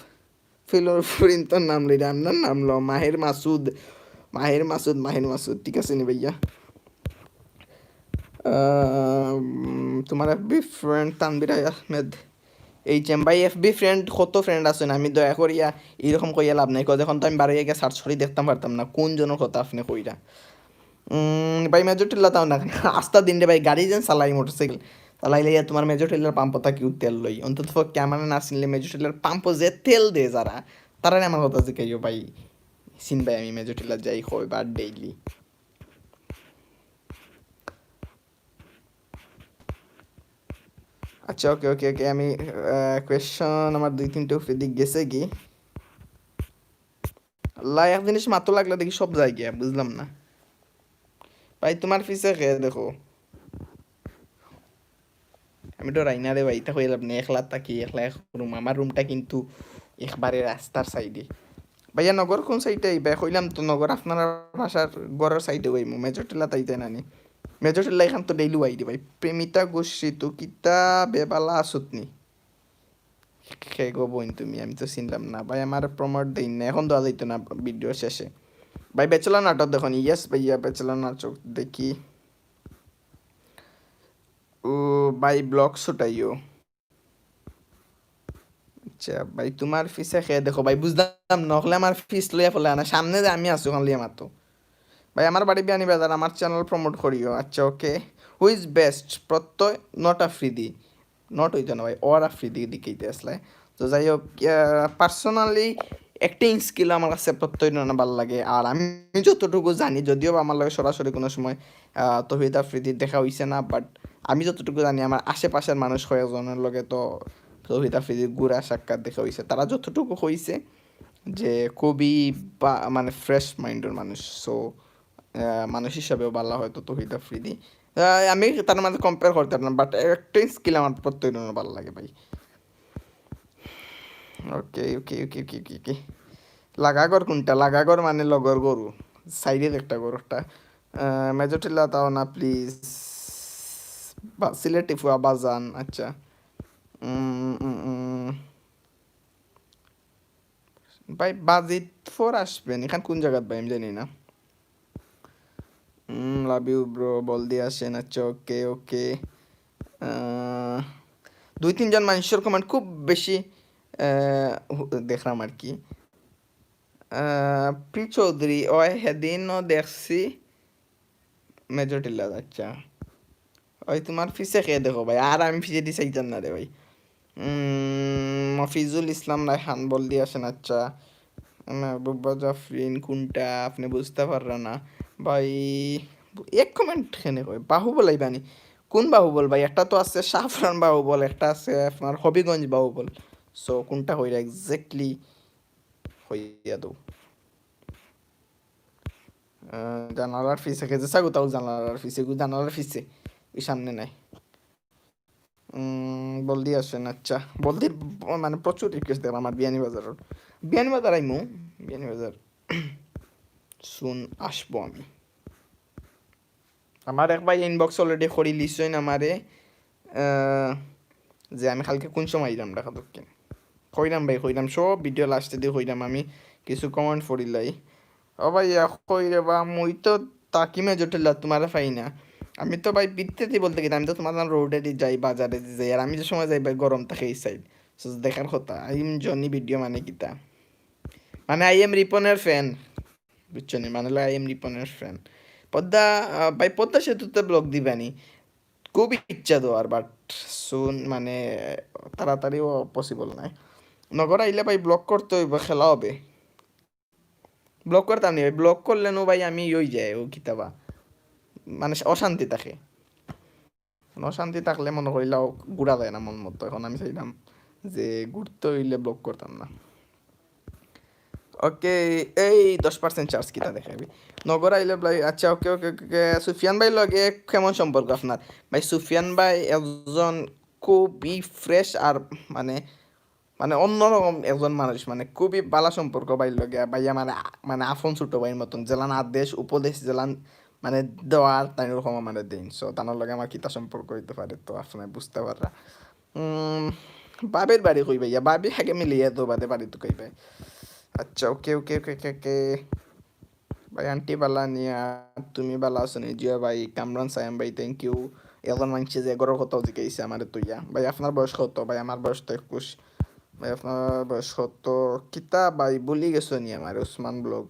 ফিলোর ফুরিন্তর নাম লইরা, আপনার নাম লো মাহির মাসুদ, মাহির মাসুদ, মাহির মাসুদ, ঠিক আছে নি ভাইয়া? আহ, উম, তোমার FB friend Tanvir Ahmed, H M. ভাই, এফবি ফ্রেন্ড কত ফ্রেন্ড আছইন, আমি দয়া করিয়া এইরকম কইয়া লাভ নাই, কজ এখন তো আমি বারো গিয়া সার্চ করি দেখতাম পারতাম না কোন জনর কথা আপনে কইরা। উম, ভাই, মেজর টিল্লা তাও না, আস্তা দিন রে ভাই, গাড়ি যেন চালাই, মোটরসাইকেল চালাইলে ইয়া তোমার মেজর টিল্লার পাম্প থাকি তেল লই, অন্তত পক্ষে আমার না চিনলে মেজর টিল্লার পাম্প যে তেল দে যারা, তারা আমার কথা জিকাইও ভাই। চিন ভাই, আমি মেজর টিল্লা যাই কয়বার ডেইলি। আচ্ছা, ওকে, ওকে, ওকে, আমি, আহ, কোয়েশ্চন আমার দুই তিনটা উপরে দিক গেছে কি? আল্লাহ, এক জিনিস মাথা লাগলে দেখি সব যায় গিয়া, বুঝলাম না। ভাই, তোমার পিছে কে দেখো? আমি তো রাইনা রে ভাই, ইতা কইয়া লাভ নাই, একলা থাকি, একলা এক রুম। আমার রুমটা কিন্তু একবারে রাস্তার সাইডে। ভাইয়া, নগর কোন সাইডে আইবা? কইলাম তো, নগর আপনার বাসার ঘরর সাইডে আইমু, মেজর টিল্লা তাইতে নানি। মেজর টিল্লা এখান তো ডেইলি আই রে ভাই। প্রেমিতা গোস্বী, তো কিতা বেবালা আসত নি? খে গো বইন তুমি, আমি তো চিনলাম না। ভাই, আমার প্রমোট দেইন না, এখন দেওয়া যাইতো না ভিডিও শেষে। ভাই, ব্যাচেলর নাটক দেখো নি? ইয়েস ভাইয়া, ব্যাচেলর নাটক দেখি। ও ভাই, ব্লগ ছুটাইও। আচ্ছা ভাই, তোমার পিছে কে দেখো ভাই, বুঝলাম না, হকলে আমার পিছ লইয়া ফেলে আনা, সামনে যে আমি আছি, ওখান লইয়া মাতো। ভাই, আমার বাড়ি বিয়ানীবাজার, আমার চ্যানেল প্রমোট করিও। আচ্ছা, ওকে। Who is best? প্রত্যয়, not আফ্রিদি। Not হইতো না ভাই, or আফ্রিদি দিকেইতে আসলে। তো যাই হোক, আহ, পার্সোনালি অ্যাক্টিং স্কিল আমার কাছে প্রত্যয় না ভালো লাগে। আর আমি যতটুকু জানি, যদিও বা আমার লগে সরাসরি কোনো সময়, আহ, তৌহিদ আফ্রিদির দেখা হইছে না, বাট আমি যতটুকু জানি, আমার আশেপাশের মানুষ কয়েকজনের লগে তো তৌহিদ আফ্রিদির গুড়া সাক্ষাৎ দেখা হইছে। তারা যতটুকু কইছে যে খুবই বা-, মানে, ফ্রেশ মাইন্ডের মানুষ। সো, আহ, মানুষ হিসাবেও ভালো হয়তো তৌহিদ আফ্রিদি। আহ, আমি তার মাঝে কম্পেয়ার করতাম না, বাট অ্যাক্টিং স্কিল আমার প্রত্যেক জনের ভালো লাগে ভাই। ওকে, ওকে, ওকে, ওকে, ওকে, ওকে। লাগাগর কোনটা? লাগাগর মানে লগর গরু, সাইডের একটা গরু, একটা। আহ, মেজর টিল্লা তাও না, প্লিজ। বা-, সিলেটি ফুয়া বাজান, আচ্ছা। উম, উম, উম। ভাই, বাজিত ফোর আসবেন, এখান কোন জায়গাত ভাই, আমি জানি না। উম, লাভ ইউ ব্রো, বল দিয়ে আসেন। আচ্ছা, ওকে, ওকে। আহ, দুই তিনজন মানুষের কমেন্ট খুব বেশি, আহ, হু-, দেখলাম আর কি। আহ, পি চৌধুরী, ওই হেদিনও দেখছি মেজর টিল্লা, আচ্ছা। ওই তোমার পিছে কে দেখো ভাই, আর আমি পিছে দিয়ে চাইতাম না রে ভাই। উম, মফিজুল ইসলাম রায়হান বল দিয়ে আসেন, আচ্ছা। মেহবুবা জাফরিন কোনটা আপনি বুঝতে পাররা না ভাই? এক কমেন্ট কেনে কয় বাহুবল আইবানি। কোন বাহুবল ভাই? একটা তো আছে শাহফরান বাহুবল, একটা আছে আপনার হবিগঞ্জ বাহুবল। সো কোনটা কইরা এক্স্যাক্টলি কইয়া দেও। আহ, জানালার পিছে কে যে সাগুতাও জানালার পিছে, গু জানালার পিছে, ওই সামনে নাই। উম, বলদি আসেন, আচ্ছা। বলদির ব-, মানে প্রচুর রিকোয়েস্ট দেখলাম আমার বিয়ানীবাজারর। বিয়ানীবাজার আইমু, বিয়ানীবাজার সুন আসবো আমি। আমার এক ভাই ইনবক্স অলরেডি করি লিছইন আমারে, আহ, যে আমি কালকে কোন সময় আইলাম ঢাকা দক্ষিণ। কইলাম ভাই, কইলাম সব ভিডিও লাস্টে দিয়ে কইলাম আমি, কিছু কমেন্ট পড়িলাই। ও ভাই, ইয়া কই রে বা, মুই তো তাকি মেজর টিল্লা তোমারে পাই না। আমি তো ভাই বিত্তেতি বলতে গেলে আমি তো তোমার রোডে দি যাই, বাজারে দি যাই, আর আমি যে সময় যাই ভাই গরম থাকে এই সাইড। So, দেখার কথা, আই এম জনি ভিডিও মানে কিতা? মানে আই এম রিপনের ফ্যান, বুঝছো নি? মানে আই এম রিপনের ফ্যান। পদ্মা, আহ, ভাই পদ্মা সেতুতে ব্লগ দিবানি। খুব ইচ্ছা দেওয়ার, but soon, মানে, তাড়াতাড়িও possible নাই। নগর আইলে ভাই ব্লগ করতে হইব, খেলা হবে। ব্লগ করতাম নি ভাই, ব্লগ করলে নু ভাই আমি ওই যায় ও কিতাবা, মানে, অশান্তি থাকে। অশান্তি থাকলে মনে করিলাও ঘুরা যায় না মন মতো। এখন আমি চাইলাম যে ঘুরতে হইলে ব্লগ করতাম না। ওকে, এই দশ পার্সেন্ট চার্জ কিতা দেখাবি? নগর আইলে ভাই, আচ্ছা, ওকে, ওকে, ওকে। সুফিয়ান ভাই লগে কেমন সম্পর্ক আপনার? ভাই, সুফিয়ান ভাই একজন খুবই ফ্রেশ আর, মানে, মানে, অন্যরকম একজন মানুষ, মানে, খুবই ভালা সম্পর্ক ভাইর লগে। ভাই আমার আ-, মানে, আপন ছোট ভাইর মতন, যেলান আদেশ উপদেশ যেলান, মানে, দেওয়ার তাই ওরকম আমার দেইন। So তার লগে আমার কিতা সম্পর্ক হইতে পারে, তো আপনি বুঝতে পাররা। উম, ভাবির বাড়ি কই ভাইয়া? ভাবি আগে মিলিয়ে তো বাদে বাড়ি তো কই ভাই। আচ্ছা, ওকে, ওকে, ওকে, ওকে, ওকে। ভাই, আন্টি বালা নিয়া, তুমি বালা আছো নি? জিও ভাই, কামরান সায়াম ভাই, thank you। এখন মানছে যে এগারো কত জিকাইছে আমারে তুইয়া। ভাই, আপনার বয়স কত? ভাই, আমার বয়স তো একুশ। ভাই, আপনার বয়স কত? কিতা ভাই, ভুলি গেছো নি আমার উসমান ব্লগ?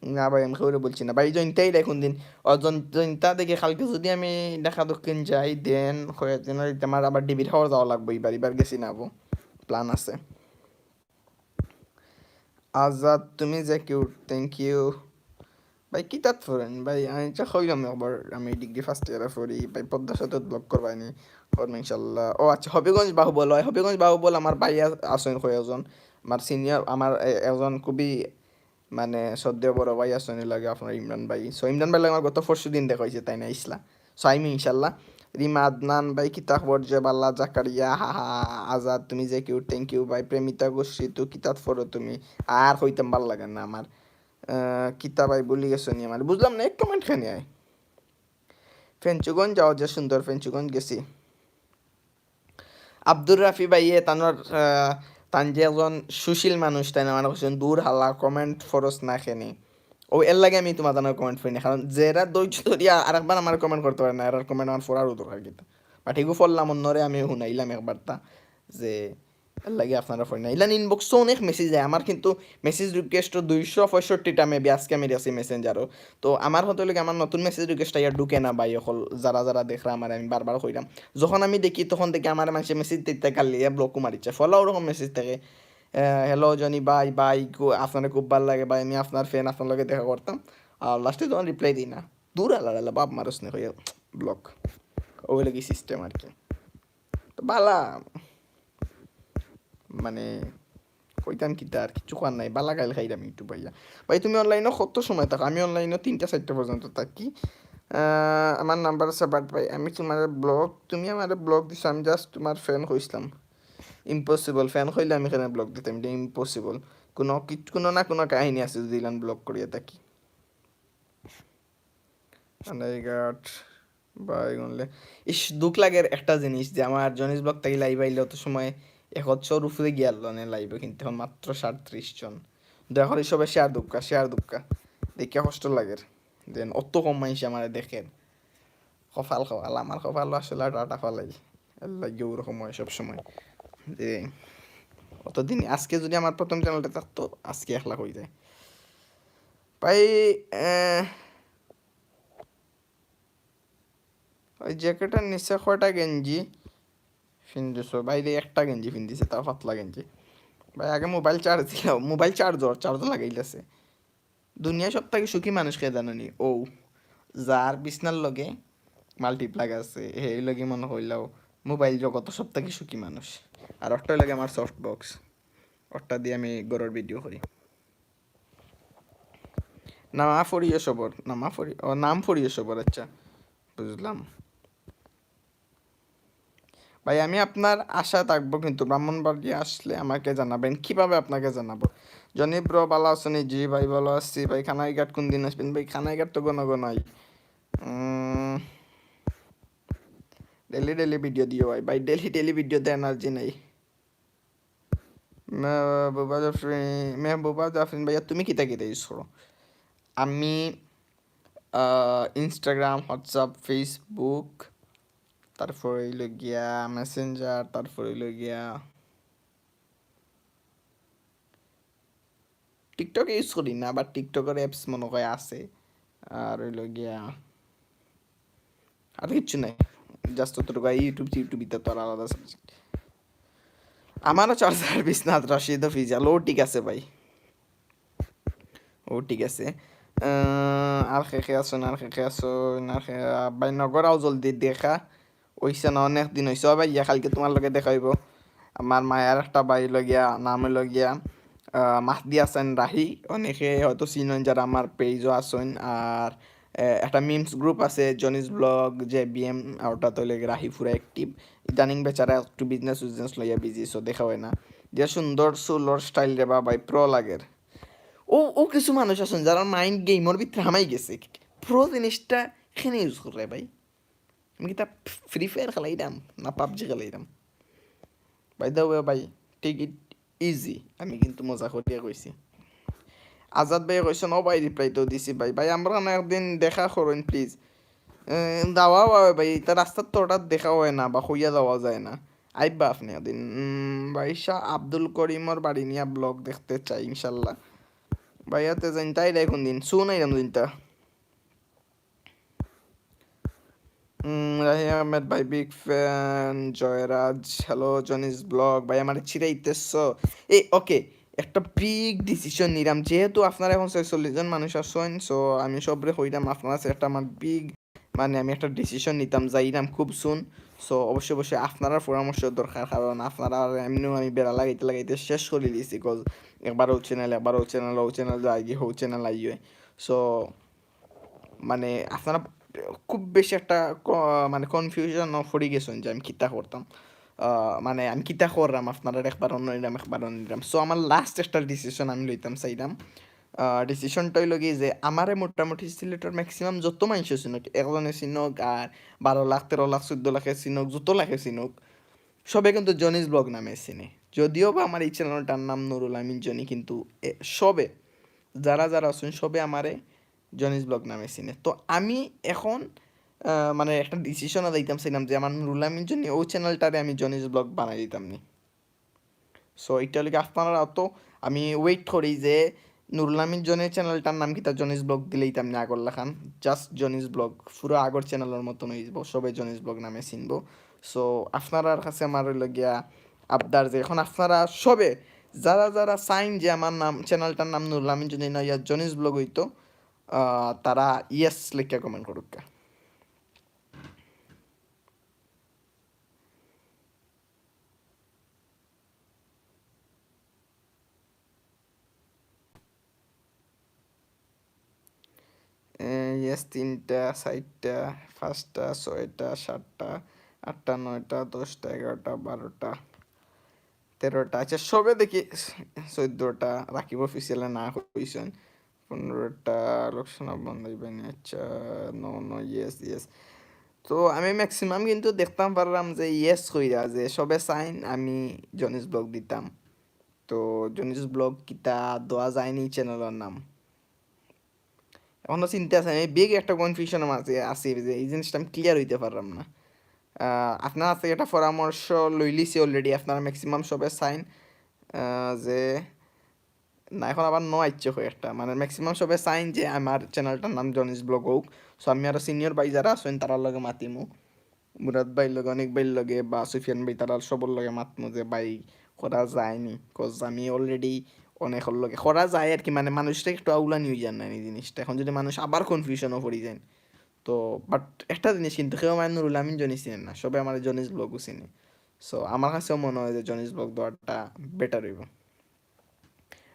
না ভাই, আমি কেউরে বলছি না। ভাই, জৈনতাই দেখুন দিন। ও জন-, জৈনতা দেখি কালকে যদি আমি ঢাকা দক্ষিণ যাই, then কয়েকদিন আর আমার আবার ডিবির খাওয়ার যাওয়া লাগবো। এবার, এবার গেছি না, প্ল্যান আছে। আজাদ, তুমি যে কিউট, thank you। ভাই, কিতাত পড়েন? ভাই, আমি যে কইলাম একবার, আমি ডিগ্রি ফার্স্ট ইয়ারে পড়ি। ভাই, পদ্মা সেতুত ব্লগ করবায়নি? করবো ইনশাল্লাহ। ও আচ্ছা, হবিগঞ্জ বাহুবল, হয়, হবিগঞ্জ বাহুবল আমার ভাই আ-, আছেন কয়েকজন। আমার সিনিয়র, আমার এ-, একজন খুবই, মানে, শ্রদ্ধেয় বড় ভাই আছেন, লাগে আপনার ইমরান ভাই। So, ইমরান ভাই লাগে আমার গত পরশু দিন দেখা হয়েছে, তাই না, ইসলা? So, আমি ইনশাল্লাহ। রিমা আদনান ভাই, কিতা খবর? জয়বাল্লা জাকারিয়া, হা হা, আজাদ, তুমি যে কিউট, thank you ভাই। প্রেমিতা গোস্বী, তো কিতাত পড়ো তুমি? আর কইতাম ভালা লাগে না আমার। আহ, কিতা ভাই, ভুলি গেছো নি আমার? বুঝলাম না, এক কমেন্ট খানি আয়। ফেঞ্চুগঞ্জ যাও যে সুন্দর, ফেঞ্চুগঞ্জ গেছি। আব্দুর রাফি ভাইয়ে তানোর, আহ, তান যে একজন সুশীল মানুষ, তাই না, মানে, কইছেন, "দূর হালা, কমেন্ট ফরস না খেনি।" ও, এর লাগে আমি তোমার তানোর কমেন্ট পড়ি না, কারণ যেরা ধৈর্য ধরিয়া আরেকবার আমার কমেন্ট করতে পারে না, এরার কমেন্ট আমার পড়ারও দরকার কিন্তু। But এগু পড়লাম অন্যরে আমি হুনাইলাম একবার তা, যে এর লাগে আপনারা পড়ি না। ইলান ইনবক্সও অনেক মেসেজ যায়, আমার কিন্তু মেসেজ রিকোয়েস্টও দুইশো পঁয়ষট্টিটা maybe আজকে আমি দেখছি মেসেঞ্জারও। তো আমার হতে লাগে আমার নতুন মেসেজ রিকোয়েস্ট আইয়া ঢুকে না ভাই, অকল যারা যারা দেখরা আমার, আমি বারবার কইলাম। যখন আমি দেখি তখন দেখি আমার মানুষে মেসেজ দিতে গালি, ব্লকও মারিচ্ছে, ফলো ওরকম মেসেজ থাকে। আহ, "হ্যালো জনি ভাই, ভাই, খু-, আপনারে খুব ভালা লাগে ভাই, আমি আপনার ফ্যান, আপনার লগে দেখা করতাম।" আর লাস্টে যখন রিপ্লাই দিই না, "দূর আলা আলা, বাপ মারস না," কইয়া ব্লক। ওই লাগি সিস্টেম আর কি। তো ভালা, মানে, কইতাম কিতা, আর কিচ্ছু কওয়ার নাই, ভালা গাইল খাইলাম ইউটিউব আইয়া। ভাই, তুমি অনলাইনও কত সময় থাকো? আমি অনলাইনও তিনটা চারটা পর্যন্ত থাকি। আহ, আমার নাম্বার আছে, but ভাই, আমি তোমার ব্লক, তুমি আমার ব্লক দিছো, আমি জাস্ট তোমার ফ্যান কইছিলাম। ইম্পসিবল, ফ্যান কইলে আমি এখানে ব্লক দিতাম, এটা ইম্পসিবল। কোনো কি-, কোনো না কোনো কাহিনী আছে যদি ইলান ব্লক করিয়া থাকি। কানাইঘাট, ভাই গুনলে। ইস, দুঃখ লাগের একটা জিনিস যে আমার জনিস ব্লগ থাকি লাইভ আইলে অত সময় একশোর উপরে গিয়া লনে লাইভে, কিন্তু এখন মাত্র সাঁইত্রিশ জন। দয়া করি সবাই শেয়ার দুক্কা, শেয়ার দুক্কা। দেখিয়া কষ্ট লাগের। Then অত কম মানুষে আমারে দেখের। কপাল, কপাল, আমার কপাল আসলে আর টাটা ফালাই। এর লাগি ওরকম হয় সব সময়। যে অতদিন, আজকে যদি আমার প্রথম চ্যানেলটা থাকতো, আজকে এক লাখ হয়ে যায়। ভাই, আহ, ওই জ্যাকেটের নিচে কয়টা গেঞ্জি ফিন্দিছো? বাইরে একটা গেঞ্জি ফিন্দিছে, তাও পাতলা গেঞ্জি। ভাই, আগে মোবাইল চার্জ দিলাও, মোবাইল চার্জর, চার্জ লাগাইল আছে। দুনিয়া সব থাকি সুখী মানুষ কে জানো নি? ও, যার বিছনার লগে মাল্টিপ্লাগ আছে, হে লগে মনে কইলাও মোবাইল জগত সব থাকি সুখী মানুষ। আর ওরটা লাগে আমার সফট বক্স, ওরটা দিয়ে আমি ঘরর ভিডিও করি। নামা ফড়িও সবর, নামা ফড়ি-, ও, নাম ফড়িও সবর, আচ্ছা, বুঝলাম। ভাই, আমি আপনার আশা থাকবো, কিন্তু ব্রাহ্মণবাড়িয়া আসলে আমাকে জানাবেন। কিভাবে আপনাকে জানাবো? জনি ব্রো, ভালো আছেন? জি ভাই, ভালো আছি ভাই। কানাইঘাট কোন দিন আসবেন ভাই? কানাইঘাট তো ঘন ঘন আই। উম, ডেইলি ডেইলি ভিডিও দিও ভাই। ভাই, ডেইলি ডেইলি ভিডিও দেওয়ার এনার্জি নাই। মেহবুবা জাফরিন, মেহবুবা জাফরিন ভাইয়া, তুমি কিতা কিতা ইউজ করো? আমি, আহ, Instagram, WhatsApp, Facebook, তারপর হইল গিয়া Messenger, তারপর হইল গিয়া TikTok ইউজ করি না, but TikTokর অ্যাপস মনে হয় আছে। আর হইল গিয়া আর কিচ্ছু নাই। জাস্ট অতটুকু। YouTube, YouTube ইতা তো আর আলাদা সাবজেক্ট। আমারও চার্জার বিশ্বনাথ রাশিদ অফিসিয়াল। ও ঠিক আছে ভাই, ও ঠিক আছে। আহ, আর কে কে আছইন, আর কে কে আছইন, আর কে, আহ, ভাই নগরাও জলদি দেখা অইছে না, অনেক দিন অইছে। ও ভাই, ইয়া, কালকে তুমার লগে দেখা অইবো। আমার মায়ার একটা ভাই লগিয়া, নাম অইলো গিয়া, আহ, মাহদি হাসান রাহি। অনেকে হয়তো চিনইন যারা আমার পেজও আছইন। আর, আহ, একটা মিমস গ্রুপ আছে, জনিস ব্লগ, জে বি এম, আর ওটাত অইলো গিয়া রাহি পুরা অ্যাক্টিভ। ইদানিং বেচারা একটু বিজনেস উজনেস লইয়া বিজি, সো দেখা অয় না। যে সুন্দর চুলর স্টাইল রে বা ভাই, প্রো লাগের। ও, ও কিছু মানুষ আছইন যারা মাইন্ড গেমর ভিতরে হামাই গেছে। প্রো জিনিসটা কেনে ইউজ করে ভাই? আমি কিতা ফ্রি ফায়ার খেলাইরাম না পাবজি খেলাইরাম? By the way ভাই, take it easy, আমি কিন্তু মজা করিয়া কইছি। আজাদ ভাই কইছইন, "ও ভাই, রিপ্লাই তো দিছি ভাই।" ভাই, আমরা না একদিন দেখা করইন প্লিজ। এ, যাওয়া অয় ভাই, ইতা রাস্তাত তো হঠাৎ দেখা অয় না বা কইয়া যাওয়া যায় না। আইবা আপনে একদিন। উম, ভাই শাহ আব্দুল করিমর বাড়ি নিয়া ব্লগ দেখতে চাই ইনশাল্লাহ। ভাইয়া তে যাইন তাই রে কোন দিন? সুন আইরাম দিনটা। উম, রাহি আহমেদ ভাই, বিগ ফ্যান। জয়রাজ, হ্যালো, জনিস ব্লগ। ভাই, আমারে চিরাইতেছ? এ, ওকে, একটা বিগ ডিসিশন নিরাম। যেহেতু আপনারা এখন ছয়চল্লিশ জন মানুষ আছইন, সো আমি সবরে কইরাম, আপনারা আছে একটা আমার বিগ, মানে, আমি একটা ডিসিশন নিতাম, যাইরাম খুব সুন। সো অবশ্যই, অবশ্যই আপনারার পরামর্শ দরকার, কারণ আপনারা আর এমনিও আমি বেড়া লাগাইতে লাগাইতে শেষ করি দিছি, কজ একবার ও চ্যানেল, একবার ও চ্যানেল, ও চ্যানেল যাই গি, ও চ্যানেল আই অয়। সো মানে, আপনারা খুব বেশি একটা ক-, মানে, কনফিউশনও পড়ি গেছইন যে আমি কিতা করতাম। আহ, মানে, আমি কিতা কররাম, আপনারার একবার অন্যরাম, একবার অন্যরাম। সো, আমার লাস্ট একটা ডিসিশন আমি লইতাম চাইরাম। আহ, ডিসিশনটা অইলো কি যে, আমারে মোটামুটি সিলেটর ম্যাক্সিমাম যত মানষে চিনউক, একজনে চিনউক আর বারো লাখ, তেরো লাখ, চৌদ্দ লাখে চিনউক, যত লাখে চিনউক, সবে কিন্তু জনিস ব্লগ নামে চিনে। যদিও বা আমার এই চ্যানেলটার নাম নুরুল আমিন জনি, কিন্তু এ, সবে, যারা যারা আছইন, সবে আমারে জনিস ব্লগ নামে চিনে। তো আমি এখন, আহ, মানে, একটা ডিসিশনও যাইতাম চাইরাম যে আমার নুরুল আমিন জনি, ও চ্যানেলটারে আমি জনিস ব্লগ বানাই দিতাম নি। সো, এটা অইলো কি, আপনারা তো, আমি ওয়েট করি যে নুরুল আমিন জনির চ্যানেলটার নাম কিতা, জনিস ব্লগ দিলাইতাম নি আগর লাখান, জাস্ট জনিস ব্লগ, পুরো আগর চ্যানেলর মতন অইযিবো, সবে জনিস ব্লগ নামে চিনবো। সো, আপনারার কাছে আমার অইলো গিয়া আবদার যে এখন আপনারা সবে, যারা যারা চাইন যে আমার নাম, চ্যানেলটার নাম নুরুল আমিন জনি না অইয়া জনিস ব্লগ অইতো, আহ, তারা ইয়েস লেখিয়া কমেন্ট করউক্কা। এ, ইয়েস, তিনটা, চাইরটা, পাঁচটা, ছয়টা, সাতটা, আটটা, নয়টা, দশটা, এগারোটা, বারোটা, তেরোটা। আচ্ছা, সবে দেখি চৌদ্দটা। রাকিব অফিসিয়ালে না কইছইন। পনেরোটা, লোকসানা বন্ধ অইবে নি। আচ্ছা, নো, নো, ইয়েস, ইয়েস। তো আমি ম্যাক্সিমাম কিন্তু দেখতাম পাররাম যে ইয়েস কইরা, যে সবে চাইন আমি জনিস ব্লগ দিতাম। তো জনিস ব্লগ কিতা দেওয়া যায়নি চ্যানেলর নাম। এখনো চিন্তা আছে, আমি বিগ একটা কনফিউশনর মাঝে আছি যে এই জিনিসটা আমি ক্লিয়ার অইতে পাররাম না। আহ, আপনার কাছে একটা পরামর্শ লইলিছি অলরেডি, আপনারা ম্যাক্সিমাম সবে চাইন, আহ, যে, না, এখন আবার নো আইচ্ছে কয়েকটা, মানে, ম্যাক্সিমাম সবে চাইন যে আমার চ্যানেলটার নাম জনিস ব্লগ অউক। সো আমি আরো সিনিয়র ভাই যারা আছইন, তারার লগে মাতিমু, মুরাদ ভাইর লগে, অনেক ভাইর লগে বা সুফিয়ান ভাই, তারার সবর লগে মাতমু যে ভাই করা যায়নি, কজ আমি অলরেডি অনেকর লগে করা যায় আর কি, মানে, মানুষটা একটু আউলানি অই যার না এই জিনিসটা। এখন যদি মানুষ আবার কনফিউশনও পড়ি যাইন, তো, বাট একটা জিনিস কিন্তু, কেউ আমার নুরুল আমিন জনি চিনে না, সবে আমার জনিস ব্লগও চিনে। সো আমার কাছেও মনে হয় যে জনিস ব্লগ দেওয়াটা বেটার অইবো।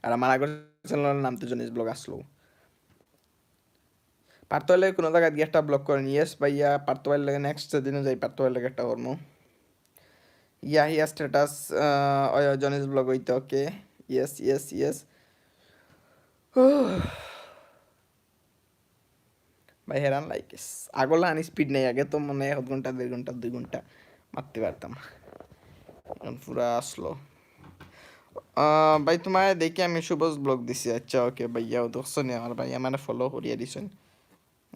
আর আমার আগর চ্যানেলর নাম তো জনিস ব্লগ আসলো। পারতো অইলে কোনো জাগাত গিয়া একটা ব্লগ করইন। ইয়েস ভাইয়া, পারতো অইলে নেক্সট দিনও যাই, পারতো অইলে একটা করমু। ইয়াহিয়া স্ট্যাটাস, আহ, ওই জনিস ব্লগ অইতো, ওকে। Yes, yes, yes. ভাই, হেরান লাগিস। আগর লাখান স্পিড নাই, আগে তো মনে হয় এক ঘন্টা, দেড় ঘন্টা, দুই ঘন্টা মাততে পারতাম। এখন পুরা স্লো। আহ, ভাই, তোমায় দেখি আমি শুভজ ব্লগ দিছি। আচ্ছা, ওকে, ভাইয়া, ও দেখছো নি আমার ভাই, আমারে ফলো করিয়া দিছইন।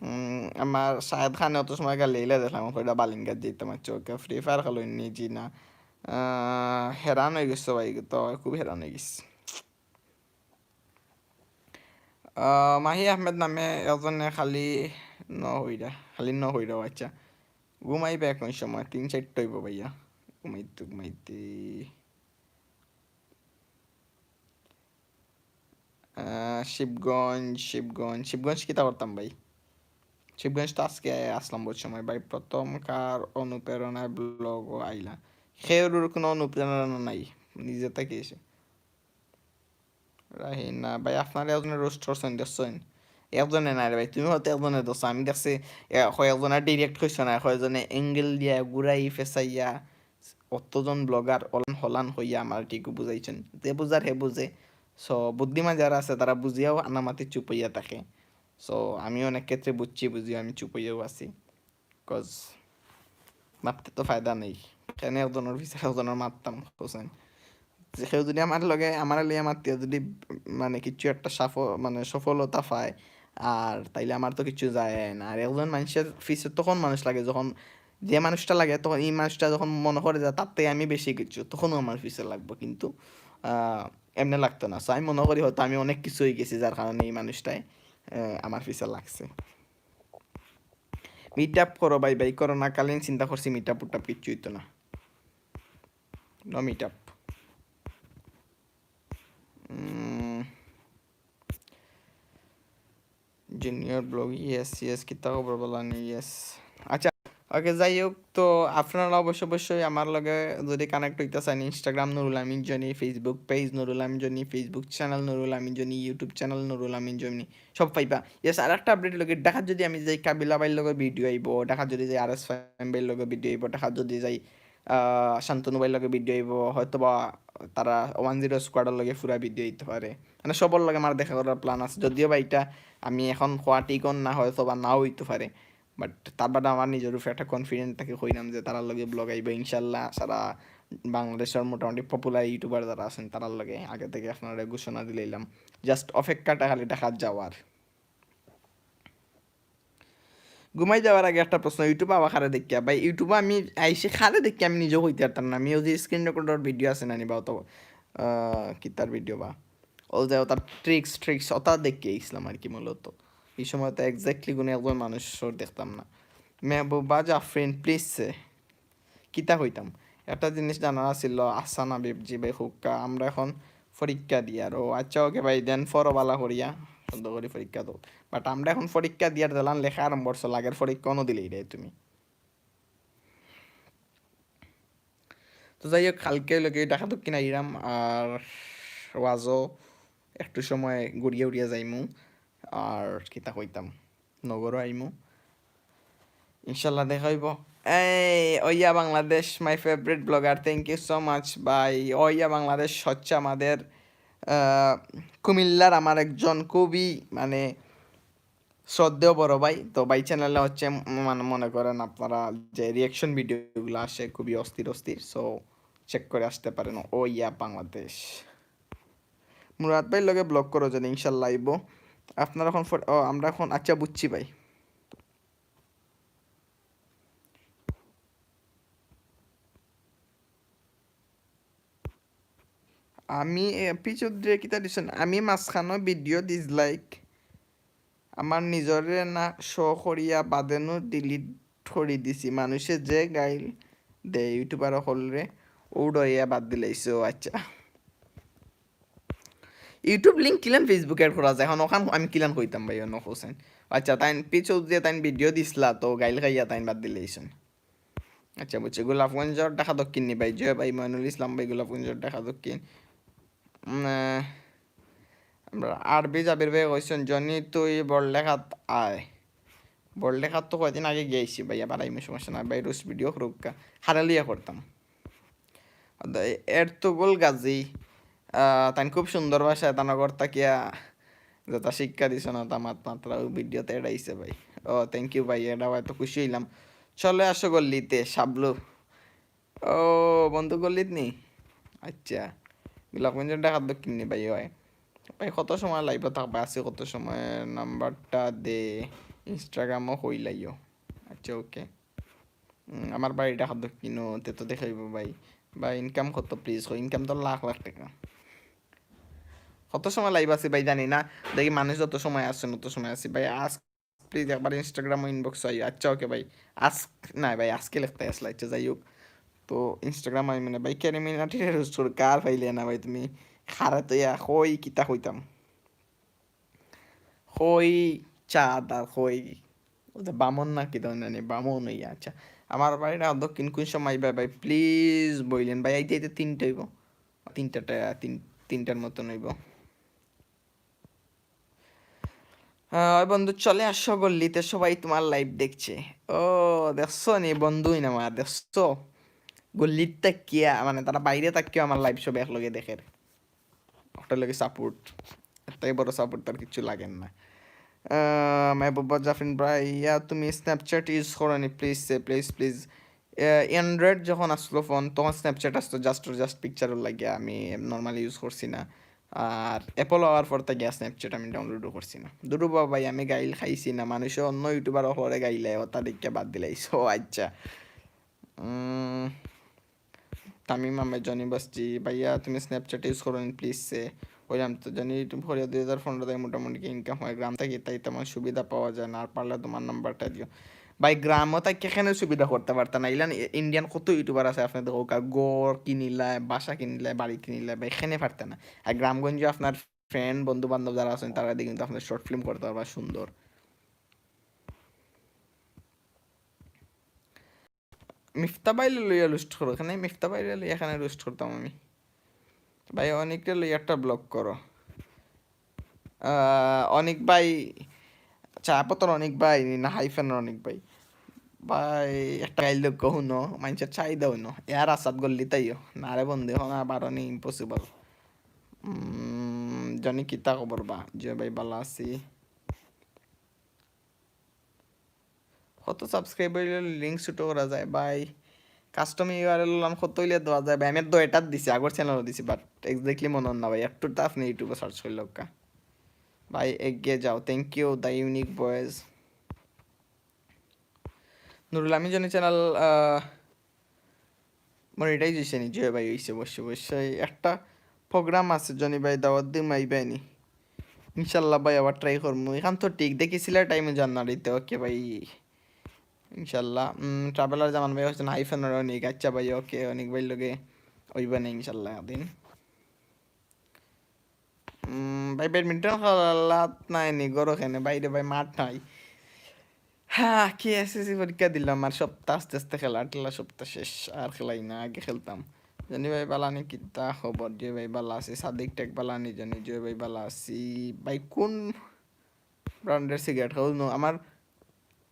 উম, আমার শাহেদ খানে অত সময় গালি ইলা দেখলাম, কইরা বালিঙ্গাত যাইতাম। আচ্ছা, ওকে, ফ্রি ফায়ার খেলো নি? জি না। আহ, হেরান অই গেছে ভাই, তো খুব হেরান অই গেছি। আহ, মাহি আহমেদ নামে একজনে খালি ন হইরা, খালি ন হইরা, আচ্ছা। ঘুমাইবা এখন সময়, তিন চাইরটা অইবো ভাইয়া। ঘুমাইতে ঘুমাইতে। আহ, শিবগঞ্জ, শিবগঞ্জ, শিবগঞ্জ কিতা করতাম ভাই? শিবগঞ্জ তো আজকে আসলাম বহুত সময় ভাই। প্রথম কার অনুপ্রেরণায় ব্লগও আইলা? কেউর কোনো অনুপ্রেরণা নাই, নিজে থাকি এসে। রাহিনা ভাই, আপনার একজনে রোস্ট করছইন, দেখছইন? একজনে না রে ভাই, তুমি হয়তো একজনে দেখছো। আমি দেখছি, এ, কয়েকজনে ডাইরেক্ট কইছো না, কয়েকজনে অ্যাঙ্গেল দিয়া, ঘুরাই, ফেসাইয়া, অতজন ব্লগার অলান হলান হইয়া আমার ঠিকও বুঝাইছইন। যে বুঝার হে বুঝে। সো, বুদ্ধিমান যারা আছে, তারা বুঝিয়াও আনামাতি চুপ হইয়া থাকে। সো, আমি অনেক ক্ষেত্রে বুঝছি, বুঝিয়াও আমি চুপ হইয়াও আছি। কজ মাততে তো ফায়দা নেই। কেনে একজনর পিছে একজনর মাততাম, হোসেন? যে কেউ যদি আমার লগে, আমার লইয়া মাতিয়া যদি, মানে, কিছু একটা সাফ-, মানে, সফলতা পায়, আর তাইলে আমার তো কিছু যায় না। আর একজন মানুষের পিছে তখন মানুষ লাগে, যখন যে মানুষটা লাগে, তখন এই মানুষটা যখন মনে করে যে তার থেকে আমি বেশি কিছু, তখনও আমার পিছে লাগবো। কিন্তু, আহ, এমনি লাগতো না। So, আমি মনে করি হয়তো আমি অনেক কিছু হয়ে গেছি, যার কারণে এই মানুষটাই, আহ, আমার পিছে লাগছে। মিট আপ করো ভাই, ভাই, করোনাকালীন চিন্তা করছি মিট আপ উট আপ কিচ্ছু হইতো না। No meet up. উম, জুনিয়র ব্লগ, yes, yes, কিতা খবর বলা নি, yes। আচ্ছা, ওকে, যাই হোক, তো আপনারা অবশ্য অবশ্যই আমার লগে যদি কানেক্ট হইতে চান, Instagram Nurul Amin Johnny, Facebook page Nurul Amin Johnny, Facebook channel Nurul Amin Johnny, YouTube channel Nurul Amin জনি, সব পাইবা। Yes, আর একটা আপডেট লগে, ঢাকাত যদি আমি যাই, কাবিলা ভাইর লগে ভিডিও আইবো, ঢাকাত যদি যাই, আর এস ফাহিম ভাইর লগে ভিডিও আইবো, ঢাকাত যদি যাই, আহ, শান্তনু ভাইর লগে ভিডিও আইবো, হয়তো বা তারা ওয়ান জিরো স্কোয়াডর লগে পুরা ভিডিও আইতে পারে। মানে, সবর লগে আমার দেখা করার প্ল্যান আছে, যদিও বা এটা আমি এখন কোয়া ঠিক না, হয়তো বা নাও হইতে পারে। বাট তার বাদে আমার নিজের উপরে একটা কনফিডেন্ট থাকে, কইলাম যে তারার লগে ব্লগ আইবো ইনশাল্লাহ। সারা বাংলাদেশের মোটামুটি পপুলার ইউটিউবার যারা আছেন, তারার লগে আগে থেকে আপনারা ঘোষণা দিলাইলাম, জাস্ট অপেক্ষাটা খালি ঢাকাত যাওয়ার। ঘুমাই যাওয়ার আগে একটা প্রশ্ন, ইউটিউব আবার কারে দেখিয়া? ভাই, ইউটিউবে আমি আইসি কারে দেখিয়া আমি নিজেও কইতে পারতাম না। আমি ওই যে স্ক্রিন রেকর্ডর ভিডিও আছে না নি বা অত, আহ, কিতার ভিডিও বা, ও যে ওটার ট্রিক্স, ট্রিক্স ওটা দেখিয়া আইসলাম আর কি মূলত। এই সময় তো এক্স্যাক্টলি কোনো একজন মানুষ দেখতাম না। মেহবুবা জাফরিন, প্লিজ সে। কিতা কইতাম? একটা জিনিস জানার আছিল, আহসান হাবিব, জি ভাই, হুক্কা, আমরা এখন পরীক্ষা দিয়ার। ও আচ্ছা, ওকে ভাই, দেন পড়ো বালা করিয়া, সুন্দর করি পরীক্ষা দাও। বাট আমরা এখন পরীক্ষা দিয়ার, দিলাম লেখা আরম্ভ করছো, লাগের পরীক্ষা অনো দিলেই রে তুমি। তো যাই হোক, কালকে লগে ঢাকা দক্ষিণ আইরাম, আর ওয়াজও একটু সময় ঘুরিয়া উড়িয়া যাইমু, আর কিতা কইতাম, নগরও আইমু। ইনশাল্লাহ দেখা হইব। এই ওইয়া Bangladesh, my favorite blogger, thank you so much ভাই। ওইয়া বাংলাদেশ হচ্ছে আমাদের, আহ, কুমিল্লার আমার একজন খুবই, মানে, শ্রদ্ধেয় বড় ভাই। তো ভাই চ্যানেলে হচ্ছে, উম, মানে, মনে করেন আপনারা যে রিয়াকশন ভিডিওগুলো আসে খুবই অস্থির অস্থির, সো চেক করে আসতে পারেন। ওইয়া বাংলাদেশ। মুরাদ ভাইর লগে ব্লগ করো যেন, ইনশাল্লাহ আইবো। আপনারা এখন ফর-, ও, আমরা এখন, আচ্ছা, বুঝছি ভাই। আমি, এ, পি চৌধুরী কিতা দিছেন? আমি মাঝখানো ভিডিও ডিসলাইক, আমার নিজরে না শো করিয়া বাদেনু ডিলিট করি দিছি। মানুষে যে গাইল দে ইউটিউবার হকলরে, ও ডরিয়া বাদ দিলাইছে। ও আচ্ছা, ইউটিউব লিংক কিলান Facebook অ্যাড করা যায়? এখন ওখান আমি কিলান কইতাম ভাই, অন্য হোসেন। আচ্ছা, তাইন পি চৌধুরী তাইন ভিডিও দিছলা, তো গাইল খাইয়া তাইন বাদ দিলাইছেন। আচ্ছা, বুঝছি। গোলাপগঞ্জর ঢাকা দক্ষিণ নি ভাই? জয় ভাই, মইনুল ইসলাম ভাই, গোলাপগঞ্জর ঢাকা দক্ষিণ। উম, আহ, আমরা আরবি জাবির ভাই কইছেন, "জনি তুই বড়লেখাত আয়।" বড়লেখাত তো কয়দিন আগে গেছি ভাই, আবার আইমু, সমস্যা নাই ভাই। রোস্ট ভিডিও করুক্কা, হারালিয়া করতাম। এরতুগরুল গাজী, আহ, তাইন খুব সুন্দর ভাষায় তানগর তাকিয়া যেটা শিক্ষা দিছে না, তা মাত মাত্রা ওই ভিডিওতে এড়াইছে ভাই। ও, thank you ভাই, এটা হয়তো খুশি হইলাম। চলে আসো গল্লিতে, শাবলু। ও, বন্ধু গল্লিত নি? আচ্ছা, গোলাপগঞ্জর ঢাকা দক্ষিণ নি ভাই, হয়। ভাই, কত সময় লাইভে থাকবা? আছি কত সময়? নাম্বারটা দে, ইনস্টাগ্রামও কইলাইও। আচ্ছা, ওকে। উম, আমার বাড়ি ঢাকা দক্ষিণ, ও, তে তো দেখাইবো ভাই। ভাই, ইনকাম কত, প্লিজ? কই, ইনকাম তো লাখ লাখ টাকা। কত সময় লাইভ আছি ভাই, জানি না। দেখি মানুষ যত সময় আসছেন, অত সময় আছি ভাই। আজ প্লিজ একবার Instagram ও ইনবক্স আইও। আচ্ছা, ওকে ভাই। আজক না ভাই, আজকে লেখতে আসলে, আচ্ছা, যাই হোক। তো Instagram আমি মানে ভাই, ক্যারিমিনাটিরে রোস্ট করো, কার পাইলে না ভাই তুমি? খারা তো ইয়া, কই কিতা কইতাম? কই চাঁদ আর কই, ও তো বামন না কি ধরনের নেই, বামন হইয়া। আচ্ছা, আমার বাড়িটা দক্ষিণ কোন সময় ভাই? ভাই, প্লিজ বইলেন ভাই, আইতে আইতে তিনটা হইব, তিনটাটা, তিন, তিনটার মতন হইব। আহ, ওই বন্ধু, চলে আসো গল্লিতে, সবাই তোমার লাইভ দেখছে। ও, দেখছো নি বন্ধু, ইন আমার দেখছো? গল্লিত থাকিয়া, মানে, তারা বাইরে থাকিও আমার লাইভ সব একলগে দেখের। ওটার লগে সাপোর্ট, এটাই বড় সাপোর্ট, তার কিছু লাগে না। আহ, মেহবুবা জাফরিন ভাইয়া, তুমি স্ন্যাপচ্যাট ইউজ করো নি? প্লিজ সে, প্লিজ, প্লিজ। অ্যান্ড্রয়েড যখন আসলো ফোন, তখন স্ন্যাপচ্যাট আসতো জাস্ট, জাস্ট পিকচারও লাগে, আমি নর্মালি ইউজ করছি না। আর অ্যাপল হওয়ার পর থেকে স্ন্যাপচ্যাট আমি ডাউনলোডও করছি না। দুরু বাবা ভাই, আমি গাইল খাইছি না, মানুষে অন্য ইউটিউবার হরে গাইলে ওটা দেখে বাদ দিলাই। সো আচ্ছা। উম, তামিম আহমেদ জনি বসছি, ভাইয়া তুমি স্ন্যাপচ্যাট ইউজ করো নি প্লিজ সে? কইলাম তো, জানি ইউটিউব করিয়া দুই হাজার পনেরো থেকে মোটামুটি ইনকাম হয়, গ্রাম থাকি, তাই তেমন সুবিধা পাওয়া যায় না, আর পারলে তোমার নাম্বারটা দিও। ভাই, গ্রামও থাকি কেনে সুবিধা করতে পারতা না? ইলান ইন্ডিয়ান কত ইউটিউবার আছে, আপনি দেখো, গা-, ঘর কিনিলায়, বাসা কিনিলায়, বাড়ি কিনিলায়, ভাই, কেনে পারতা না? আর গ্রামগঞ্জে আপনার ফ্রেন্ড, বন্ধু বান্ধব যারা আছেন, তারা দিয়ে কিন্তু আপনার শর্ট ফিল্ম করতে পারবা সুন্দর। মিফতা ভাইরে লইয়া রোস্ট করো, এখানে মিফতা ভাইরে লইয়া এখানে রোস্ট করতাম আমি। ভাই, অনিকরে লইয়া একটা ব্লগ করো। আহ, অনিক ভাই, আচ্ছা, আপতর অনিক ভাই, না হাইফেনর অনিক ভাই? ভাই, একটা গাইল লোক হুনো, মাইনষের চাই দাও নো। এ আর আসাদ গল্লি তাইও। না রে বন্ধু, এখন আবার অনেক ইম্পসিবল। উম, জানি কিতা খবর বা? জি ভাই, ভালা আছি। কত সাবস্ক্রাইব হইলে লিংক ছোট করা যায় ভাই? কাস্টম ইউআরএল লাম কত হইলে দেওয়া যায় ভাই? আমি তো এটাত দিছি, আগর চ্যানেলও দিছি, but exactly মনে না ভাই। একটু তো আপনি ইউটিউবে সার্চ করলে ওকা। ভাই, এগিয়ে যাও। Thank you, The Unique Boys। Nurul Amin Jony channel, ah, monetise হইছে নি? জি ভাই, হইছে, অবশ্যই, অবশ্যই। একটা প্রোগ্রাম আছে জনি ভাই, দাওয়াত দিম, আইবায় নি? ইনশাল্লাহ ভাই, আবার ট্রাই করমু। এখান তো ঠিক দেখি সিলেট টাইমে জানুয়ারিতে, ওকে ভাই। ইনশাল্লাহ। উম, ট্রাভেলার জামান ভাই হচ্ছেন হাইফেন অনিক, আচ্ছা ভাই, ওকে, অনিক ভাই লগে ওইবা না ইনশাল্লাহ একদিন। উম, ভাই, ব্যাডমিন্টন খেলাত নাই নি গরো খেনে? বাইরে ভাই, মাঠ নাই। হ্যাঁ, কি এসএসসি পরীক্ষা দিলাম, আর সপ্তাহ আস্তে আস্তে খেলা টেলা সপ্তাহ শেষ, আর খেলাই না, আগে খেলতাম। জানি ভাই, বালা নি কিতা খবর? জি ভাই, বালা আছি। সাদিক টেক, বালা নি জানি। জি ভাই, বালা আছি। ভাই, কোন ব্র্যান্ডের সিগারেট খাও? নো, আমার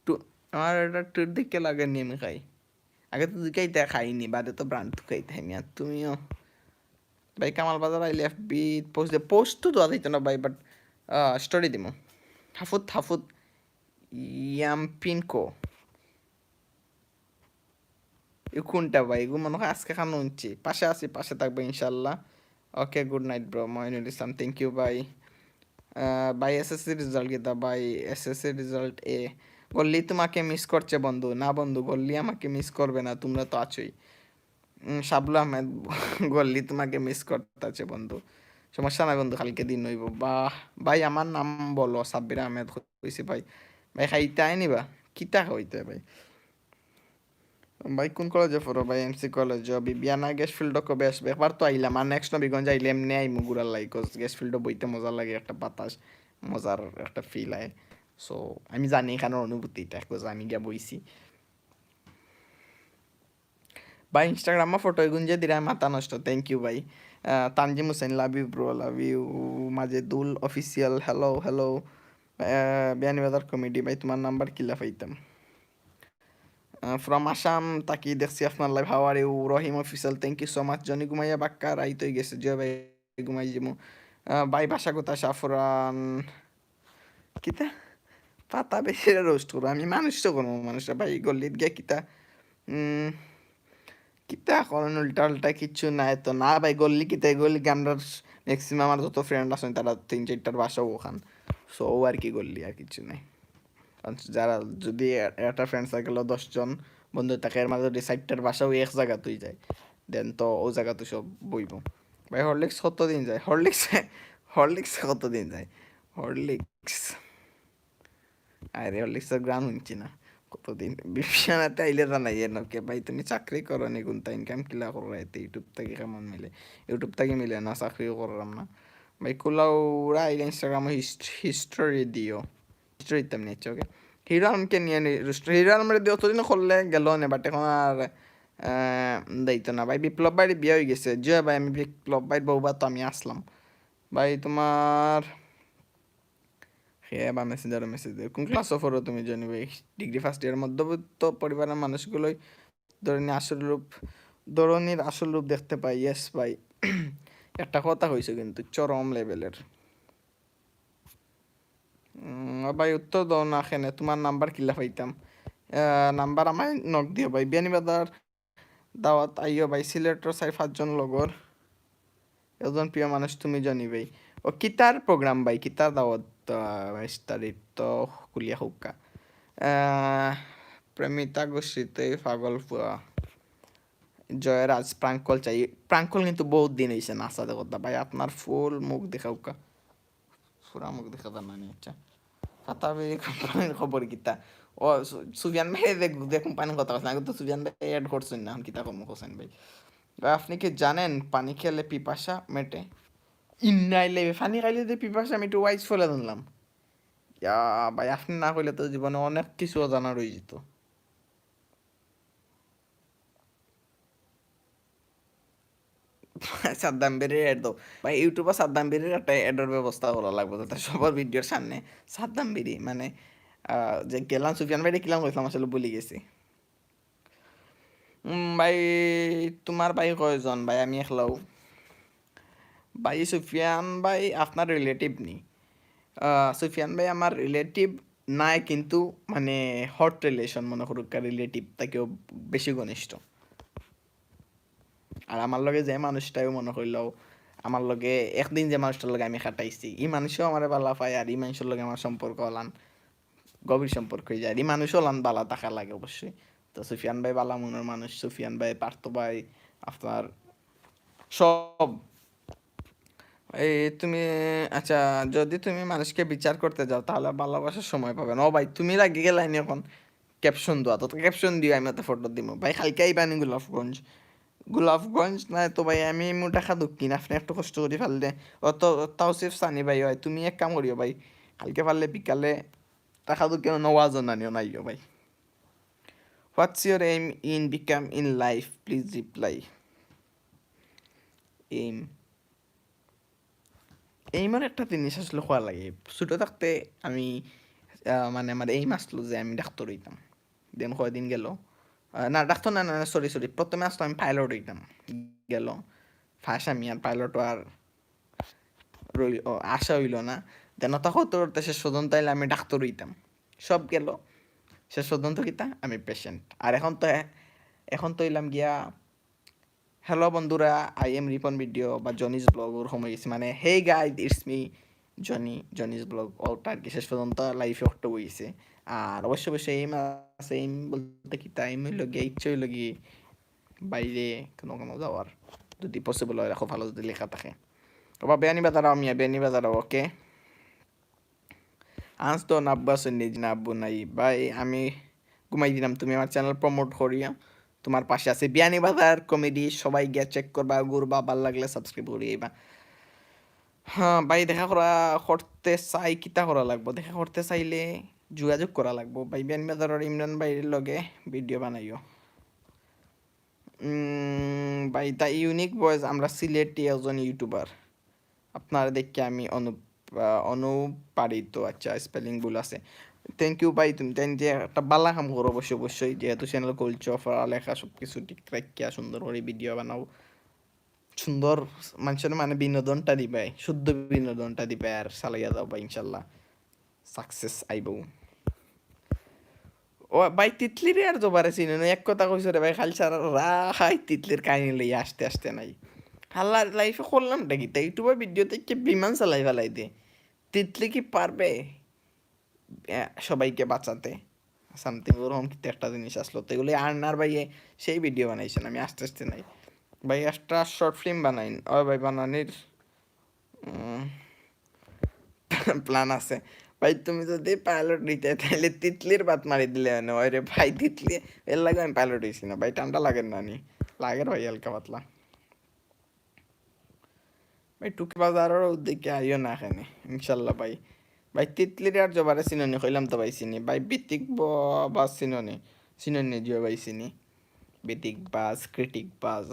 টু-, আমার এটা টুর দিকে লাগে নি আমি খাই। আগে তো দুইটাই খাইনি, বাদে তো ব্র্যান্ড তো খাইতে হয় মিয়া, তুমিও। ভাই, কামাল বাজার আইলে এফবি পোস্ট দে, পোস্ট তো দেওয়া যাইতো না ভাই, but, আহ, স্টোরি দিমু। হাফুত, হাফুত, ইয়াম্পিনকো। এ কোনটা ভাই? এগু মনে হয় আজকে খান উনছি। পাশে আছি, পাশে থাকবো ইনশাল্লাহ। Okay, good night bro, Moinul Islam, thank you ভাই। আহ, ভাই, এসএসসি রেজাল্ট কিতা ভাই? এসএসসি রেজাল্ট এ। গল্লি তোমাকে মিস করছে বন্ধু। না বন্ধু, গল্লি আমাকে মিস করবে না, তোমরা তো আছোই। উম, শাবলু আহমেদ, গল্লি তোমাকে মিস করতেছে বন্ধু। সমস্যা নাই বন্ধু, কালকে দিন হইব। বাহ ভাই, আমার নাম বলো, সাব্বির আহমেদ কইছি ভাই। ভাই, খাইতে আইনি বা? কিতা খাওয়াইতে ভাই? ভাই, কোন কলেজে পড়ো ভাই? MC college. বিবিয়ানা গ্যাস ফিল্ডও কবে আসবে? একবার তো আইলাম, আর নেক্সট নবীগঞ্জ আইলে এমনি আইমু ঘুরার লাগি, 'cause গ্যাস ফিল্ডও বইতে মজা লাগে, একটা বাতাস, মজার একটা ফিল আয়। সো, আমি জানি এখানোর অনুভূতিটা, 'cause আমি গিয়া বইছি। ভাই, ইনস্টাগ্রামো ফটো এগুন যে দিরায় মাথা নষ্ট। Thank you ভাই। Ah, Tanjim Hossain, love you bro, love you। Majedul official, hello, hello। Ah, Beanibazar comedy ভাই, তোমার নাম্বার কিলা পাইতাম? আহ, from আসাম তাকি দেখছি আপনার live. How are you? Rahim official, thank you so much। Johnny ঘুমাইয়া বাক্কা, রাইত হয়ে গেছে। জয় ভাই, ঘুমাই যাবো। আহ, ভাই, ভাষা কথা সাফরান। কিতা? পাতা বেশি রোস্ট করো। আমি মানুষ তো কোনো মানুষ না ভাই, গল্লিত গিয়া কিতা? উম, কিতা এখন উল্টা উল্টা কিচ্ছু নাই তো। না ভাই, গল্লি কিতা? গল্লি আমরা ম্যাক্সিমাম আমার যত ফ্রেন্ড আছেন, তারা তিন চারটার বাসাও ওখান। সো, ও আর কি, গল্লি আর কিচ্ছু নাই। আর যারা যদি এ-, একটা ফ্রেন্ড সার্কেলও দশ জন বন্ধু থাকে, এর মাঝে যদি চারটার বাসাও এক জায়গাতেই যায়, দেন তো ও জায়গাতে সব বইব। ভাই, হরলিক্স কতদিন যায়? হরলিক্স, হরলিক্স কতদিন যায়? হরলিক্স। আরে, হরলিক্সর ঘ্রাণ হুনছি না কতদিন। বিপিএন আতে আইলে জানাইয়েন, ওকে ভাই, তুমি চাকরি করো নি, কুনটা ইনকাম কিলা করো এতে, YouTube থাকি কেমন মিলে? YouTube থাকি মিলে না, চাকরিও করলাম না। ভাই, কুলাউড়া আইলে Instagram হিস্ট-, হিস্টোরি দিও। হিস্টোরি দিতাম নি, আচ্ছা, ওকে। হিরো আলমকে নিয়ে নি, হিরো আলমরে দিয়ে অতদিন করলে গেল নে, but এখন আর, আহ, দিত না। ভাই, বিপ্লব ভাইর বিয়া হয়ে গেছে। জি ভাই, আমি বিপ্লব ভাইর বউবা তো আমি আসলাম। ভাই, তোমার হে বা মেসেঞ্জারো মেসেজ দেয়। কোন ক্লাসো পড়ো তুমি, জনি ভাই? Degree first year. মধ্যবিত্ত পরিবারের মানুষগুলোই ধরনীর আসল রূপ, ধরনীর আসল রূপ দেখতে পায়। ইয়েস ভাই, একটা কথা কইছো কিন্তু চরম লেভেলের। উম, ভাই, উত্তর দাও না কেনে, তোমার নাম্বার কিলা পাইতাম? আহ, নাম্বার আমায় নক দিও ভাই। বিয়ানীবাজার দাওয়াত আইও ভাই, সিলেটর চাইর পাঁচজন লগর, একজন প্রিয় মানুষ তুমি জনি ভাই। ও কিতার প্রোগ্রাম ভাই, কিতার দাওয়াত, আহ, বাইশ তারিখ তো খুলিয়া হউকা। আহ, প্রেমিতা গোষ্ঠীতে পাগল পুয়া। জয়রাজ প্রাঙ্কল চাই, প্রাঙ্কল কিন্তু বহুত দিন হইছে নাচা দেখো ভাই, আপনার ফুল মুখ দেখাউকা। পুরা মুখ দেখা যার না নি, আচ্ছা। ফাতা বিড়ি কোম্পানির খবর কিতা? ও, সু-, সুফিয়ান ভাই যে, যে কোম্পানির কথা কইছেন, আগে তো সুফিয়ান ভাই অ্যাড করছেন না, এখন কিতা কম করছেন ভাই? ভাই, আপনি কি জানেন পানি খেলে পিপাসা মেটে? ইন্নাইলে, পানি খাইলে যে পিপাসা মেটে, ওয়াইজ ফলে জানলাম। ইয়া ভাই, আপনি না কইলে তো জীবনে অনেক কিছু অজানা রয়ে যেত। সাদ্দাম বিড়ির অ্যাড দাও ভাই, ইউটিউবে সাদ্দাম বিড়ির একটা অ্যাডর ব্যবস্থা করা লাগবো, যাতে সবার ভিডিওর সামনে সাদ্দাম বিড়ি, মানে, আহ, যে গেলাম সুফিয়ান ভাইরে কিলাম কইছিলাম, আসলে ভুলি গেছি। উম, ভাই, তোমার ভাই কয়জন? ভাই, আমি একলাউ। ভাই, সুফিয়ান ভাই আপনার রিলেটিভ নি? আহ, সুফিয়ান ভাই আমার রিলেটিভ নায়, কিন্তু মানে হট রিলেশন মনে করুক, রিলেটিভ তাকেও বেশি ঘনিষ্ঠ। আর আমার লগে যে মানুষটাও মনে করিল, আমার লগে একদিন যে মানুষটার লগে আমি কাটাইছি, ই মানুষও আমারে বালা পায়, আর ই মানুষর লগে আমার সম্পর্ক অলান গভীর সম্পর্ক হয়ে যায়। আর ই মানুষও অলান বালা থাকা লাগে অবশ্যই। তো সুফিয়ান ভাই বালা মনের মানুষ, সুফিয়ান ভাই, পার্থ ভাই, আপনার সব। এই তুমি, আচ্ছা, যদি তুমি মানুষকে বিচার করতে যাও, তাহলে ভালোবাসার সময় পাবে না। ও ভাই, তুমি লাগি গেলায় নি এখন ক্যাপশন দেওয়া, তো ক্যাপশন দিও, আমি একটা ফটো দিমু। ভাই, কালকে আইবা নি গোলাপগঞ্জ? গোলাপগঞ্জ না তো ভাই, আমি মু ঢাকা দক্ষিণ, আপনি একটু কষ্ট করি পারলে। ও তো তাওসিফ সানি ভাই, হয় তুমি এক কাম করিও ভাই, কালকে পারলে বিকালে ঢাকা দক্ষিণ নওয়াজ না নিও, নাইও ভাই। What's your aim in become in life? Please reply. Aim, এইমর একটা জিনিস আসলে কওয়া লাগে। ছোটো থাকতে আমি, আহ, মানে, আমার এইম আসলো যে আমি ডাক্তার হইতাম। দেন কয়দিন গেল, আহ, না, ডাক্তার না, না, না, সরি, সরি, প্রথমে আসলো আমি পাইলট হইতাম। গেল ফাঁস আমি আর পাইলট আর রইল, ও, আশা হইল না। দেন ওটা করতে করতে শেষ পর্যন্ত আইলে আমি ডাক্তার হইতাম। সব গেল, শেষ পর্যন্ত কিতা আমি পেশেন্ট। আর এখন তো, এখন তো হইলাম গিয়া, হ্যালো বন্ধুরা, I am রিপন ভিডিও বা জনিস ব্লগ ওরকম হয়ে গেছে। মানে, hey guys, it's me, Johnny, জনিস ব্লগ, ওটা আর কি। শেষ পর্যন্ত লাইফে অক্টো হয়েছে। আর অবশ্য অবশ্যই এইম আছে, এইম বলতে কিতা, এইম হইল গিয়া, ইচ্ছে হইল গিয়া বাইরে কোনো কোনো যাওয়ার, যদি পসিবল হয়, রাখো ভালো যদি লেখা থাকে। ওবা বিয়ানি বাজারাও মিয়া, বিয়ানি বাজারাও, ওকে। আজ তো নাব্বা শুনি যে নাব্বু নাই। ভাই, আমি ঘুমাই দিলাম, তুমি আমার চ্যানেল প্রমোট করিয়া তোমার পাশে আছে। বিয়ানি বাজার কমেডি, সবাই গিয়া চেক করবা, ঘুরবা, ভালা লাগলে সাবস্ক্রাইব করি আইবা। হ্যাঁ ভাই, দেখা করা, করতে চাই, কিতা করা লাগবো? দেখা করতে চাইলে যোগাযোগ করা লাগবো। ভাই, বিয়ানি বাজারর ইমরান ভাইর লগে ভিডিও বানাইও। উম, ভাই, The Unique Voice, আমরা সিলেটি একজন ইউটিউবার। আপনার দেখে আমি অনু-, আহ, অনুপ্রাণিত। আচ্ছা, স্পেলিং ভুল আছে। থ্যাংক ইউ ভাই, তুমি তাই যে একটা ভালা কাম করো অবশ্যই, অবশ্যই, যেহেতু চ্যানেল খুলছো, পড়ালেখা সব কিছু ঠিক রাখিয়া সুন্দর করে ভিডিও বানাও, সুন্দর মানুষের মানে বিনোদনটা দিবায়, শুদ্ধ বিনোদনটা দিবায়, আর চালাইয়া যাও ভাই, ইনশাল্লাহ সাকসেস আইবো। ও ভাই, তিতলিরে আর জোবারে চিনে না, এক কথা কইছো রে ভাই, খালি সারা রাই তিতলির কাহিনী লইয়া আসতে আসতে নাই। হালার লাইফে করলাম দেখি, তাই ইউটিউবে ভিডিও থেকে বিমান চালাই ফেলাই দে। তিতলি কি পারবে, এ, সবাইকে বাঁচাতে? সামথিং ওরকম কিন্তু একটা জিনিস আসলো, তো এগুলি আর্নার ভাইয়ে সেই ভিডিও বানাইছেন, আমি আস্তে আস্তে নাই। ভাই, একটা শর্ট ফিল্ম বানাইন, ও ভাই, বানানির, উম, প্ল্যান আছে। ভাই, তুমি যদি পাইলট হইতে, তাইলে তিতলির বাত মারি দিলে মানে। ওই রে ভাই, তিতলি, এর লাগি আমি পাইলট হইছি না ভাই। ঠান্ডা লাগে না নি? লাগে ভাই, হালকা পাতলা। ভাই, টুকি বাজারর উদ্দেশ্যে আইও না এখানে, ইনশাল্লাহ ভাই। ভাই, তিতলির আর জবারে চিননি, কইলাম তো ভাই চিনি। ভাই, বিতিক ব-, বাস চিননি, চিননি জিও ভাই চিনি। বিতিক বাস, ক্রিটিক বাস।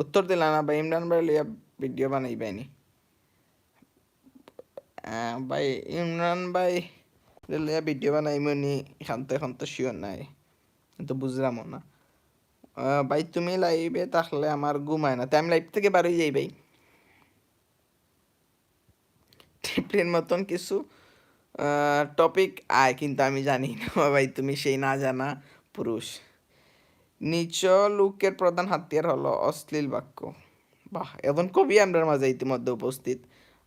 উত্তর দিলা না ভাই, ইমরান ভাই লইয়া ভিডিও বানাইবায়নি। আহ, ভাই, ইমরান ভাই লইয়া ভিডিও বানাইমুনি, এখান তো, এখন তো শিওর নাই, কিন্তু বুঝলামও না। আহ, ভাই, তুমি লাইভে থাকলে আমার ঘুমায় না, তাই আমি লাইভ থেকে বারই যাই ভাই। টিপলির মতন কিছু টপিক আয়, কিন্তু আমি জানি না ভাই, তুমি সেই না জানা পুরুষ। নিচ লোকের প্রধান হাতিয়ার হলো অশ্লীল বাক্য। বাহ, এমন কবি আমরার মাঝে ইতিমধ্যে উপস্থিত।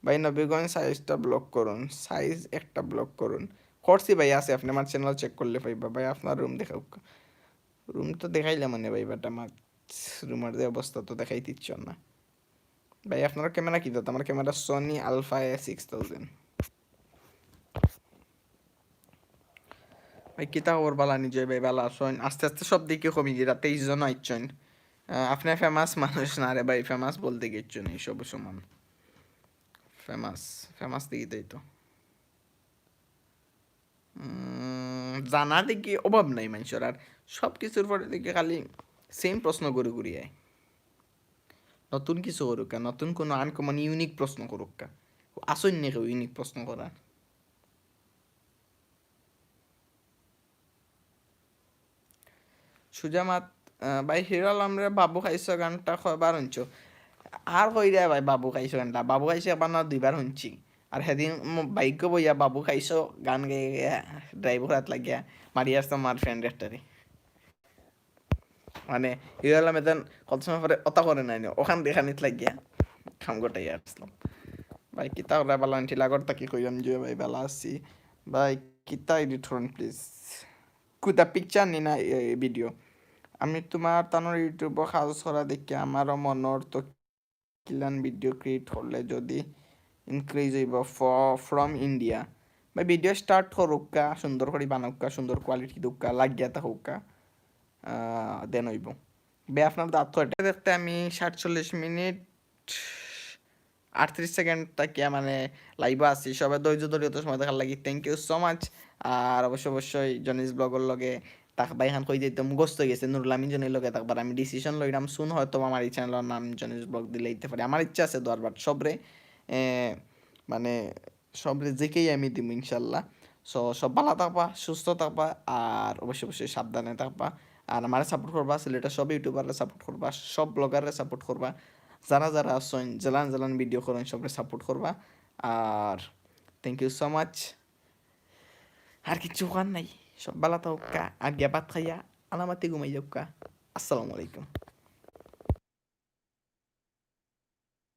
ভাই, নবীগঞ্জ সাইজটা ব্লক করুন, সাইজ একটা ব্লক করুন। করছি ভাই, আছে, আপনি আমার চ্যানেল চেক করলে পাইবা ভাই। আপনার রুম দেখাউক্কা। রুম তো দেখাইলাম মানে ভাই, বাট আমার রুমের যে অবস্থা তো দেখাইতে ইচ্ছা না। ভাই, আপনার ক্যামেরা কিতা? আমার camera Sony Alpha A six thousand। ভাই, কিতা খবর? বালা নি জয় ভাই, বালা আছইন? আস্তে আস্তে সব দেখি কমি গিয়া তেইশ জন আইছইন। আহ, আপনি ফেমাস মানুষ না রে ভাই, ফেমাস বলতে কিচ্ছু নেই, সব সমান। ফেমাস, ফেমাস দেখি তাই তো। উম, জানা দেখি অভাব নাই মানুষের, আর সব কিছুর পরে দেখি খালি সেম প্রশ্ন ঘুরি ঘুরি আয়। নতুন কিছু করুক্কা, নতুন কোনো আনকমন ইউনিক প্রশ্ন করুক্কা। আছইন নি কেউ ইউনিক প্রশ্ন করার? সুজা মাত, আহ, ভাই, হিরো আলমরে বাবু খাইছো গানটা কয়বার হুনছো? আর কই রে ভাই, বাবু খাইছো গানটা? বাবু খাইছো একবার না দুইবার হুনছি। আর সেদিন ম-, বাইকো বইয়া বাবু খাইছো গান গাই গাই ড্রাইভ করাত লাগিয়া মারি আসতাম আমার ফ্রেন্ড একটারে। মানে, হিরো আলম এদিন কত সময় পরে অতা করে নাই নি, ওখান দেখানিত লাগিয়া খাম গোটাই আসলাম। ভাই, কিতা ওরা বালা আনছিল আগর তাকি কইলাম যে ভাই বালা আছি। ভাই, কিতা এডিট করুন প্লিজ। কুদা পিকচার নি না এই ভিডিও। আমি তোমার তানোর ইউটিউবো কাজ করা দেখি আমারও মনর তো কিলান ভিডিও ক্রিয়েট করলে যদি ইনক্রিজ হইব ফ-, ফ্রম ইন্ডিয়া। ভাই, ভিডিও স্টার্ট করুক্কা, সুন্দর করি বানাউক্কা, সুন্দর কোয়ালিটি দুক্কা, লাগিয়া থাকুক্কা, আহ, দেন হইব। বে আপনার দাঁত কয়টা? দেখতে আমি সাতচল্লিশ মিনিট আটত্রিশ সেকেন্ড থাকিয়া মানে লাইভে আছি। সবাই ধৈর্য ধরিয়া তো সময় দেখার লাগি thank you so much। আর অবশ্য অবশ্যই জনিস ব্লগর লগে থাকবা, এখান কই দিতে মুখস্থ হয়ে গেছে, নুরুল আমিন জনির লগে থাকবার। আমি ডিসিশন লইলাম, শুন হয়তো আমার এই চ্যানেলের নাম জনিস ব্লগ দিলে দিতে পারি। আমার ইচ্ছা আছে দরবার সবরে, এ, মানে সবরে যেকেই আমি দিমু ইনশাল্লাহ। সো সব ভালা থাকবা, সুস্থ থাকবা, আর অবশ্যই অবশ্যই সাবধানে থাকবা। আর আমারে সাপোর্ট করবা, সিলেটের সব ইউটিউবাররে সাপোর্ট করবা, সব ব্লগাররে সাপোর্ট করবা, যারা যারা আছইন, জেলান জেলান ভিডিও করইন, সবরে সাপোর্ট করবা। আর thank you so much। আর কিচ্ছু করার নাই, সব ভালা থাকুক্কা, আর গিয়া ভাত খাইয়া আলামাতি ঘুমাই যাউক্কা। আসসালামু আলাইকুম।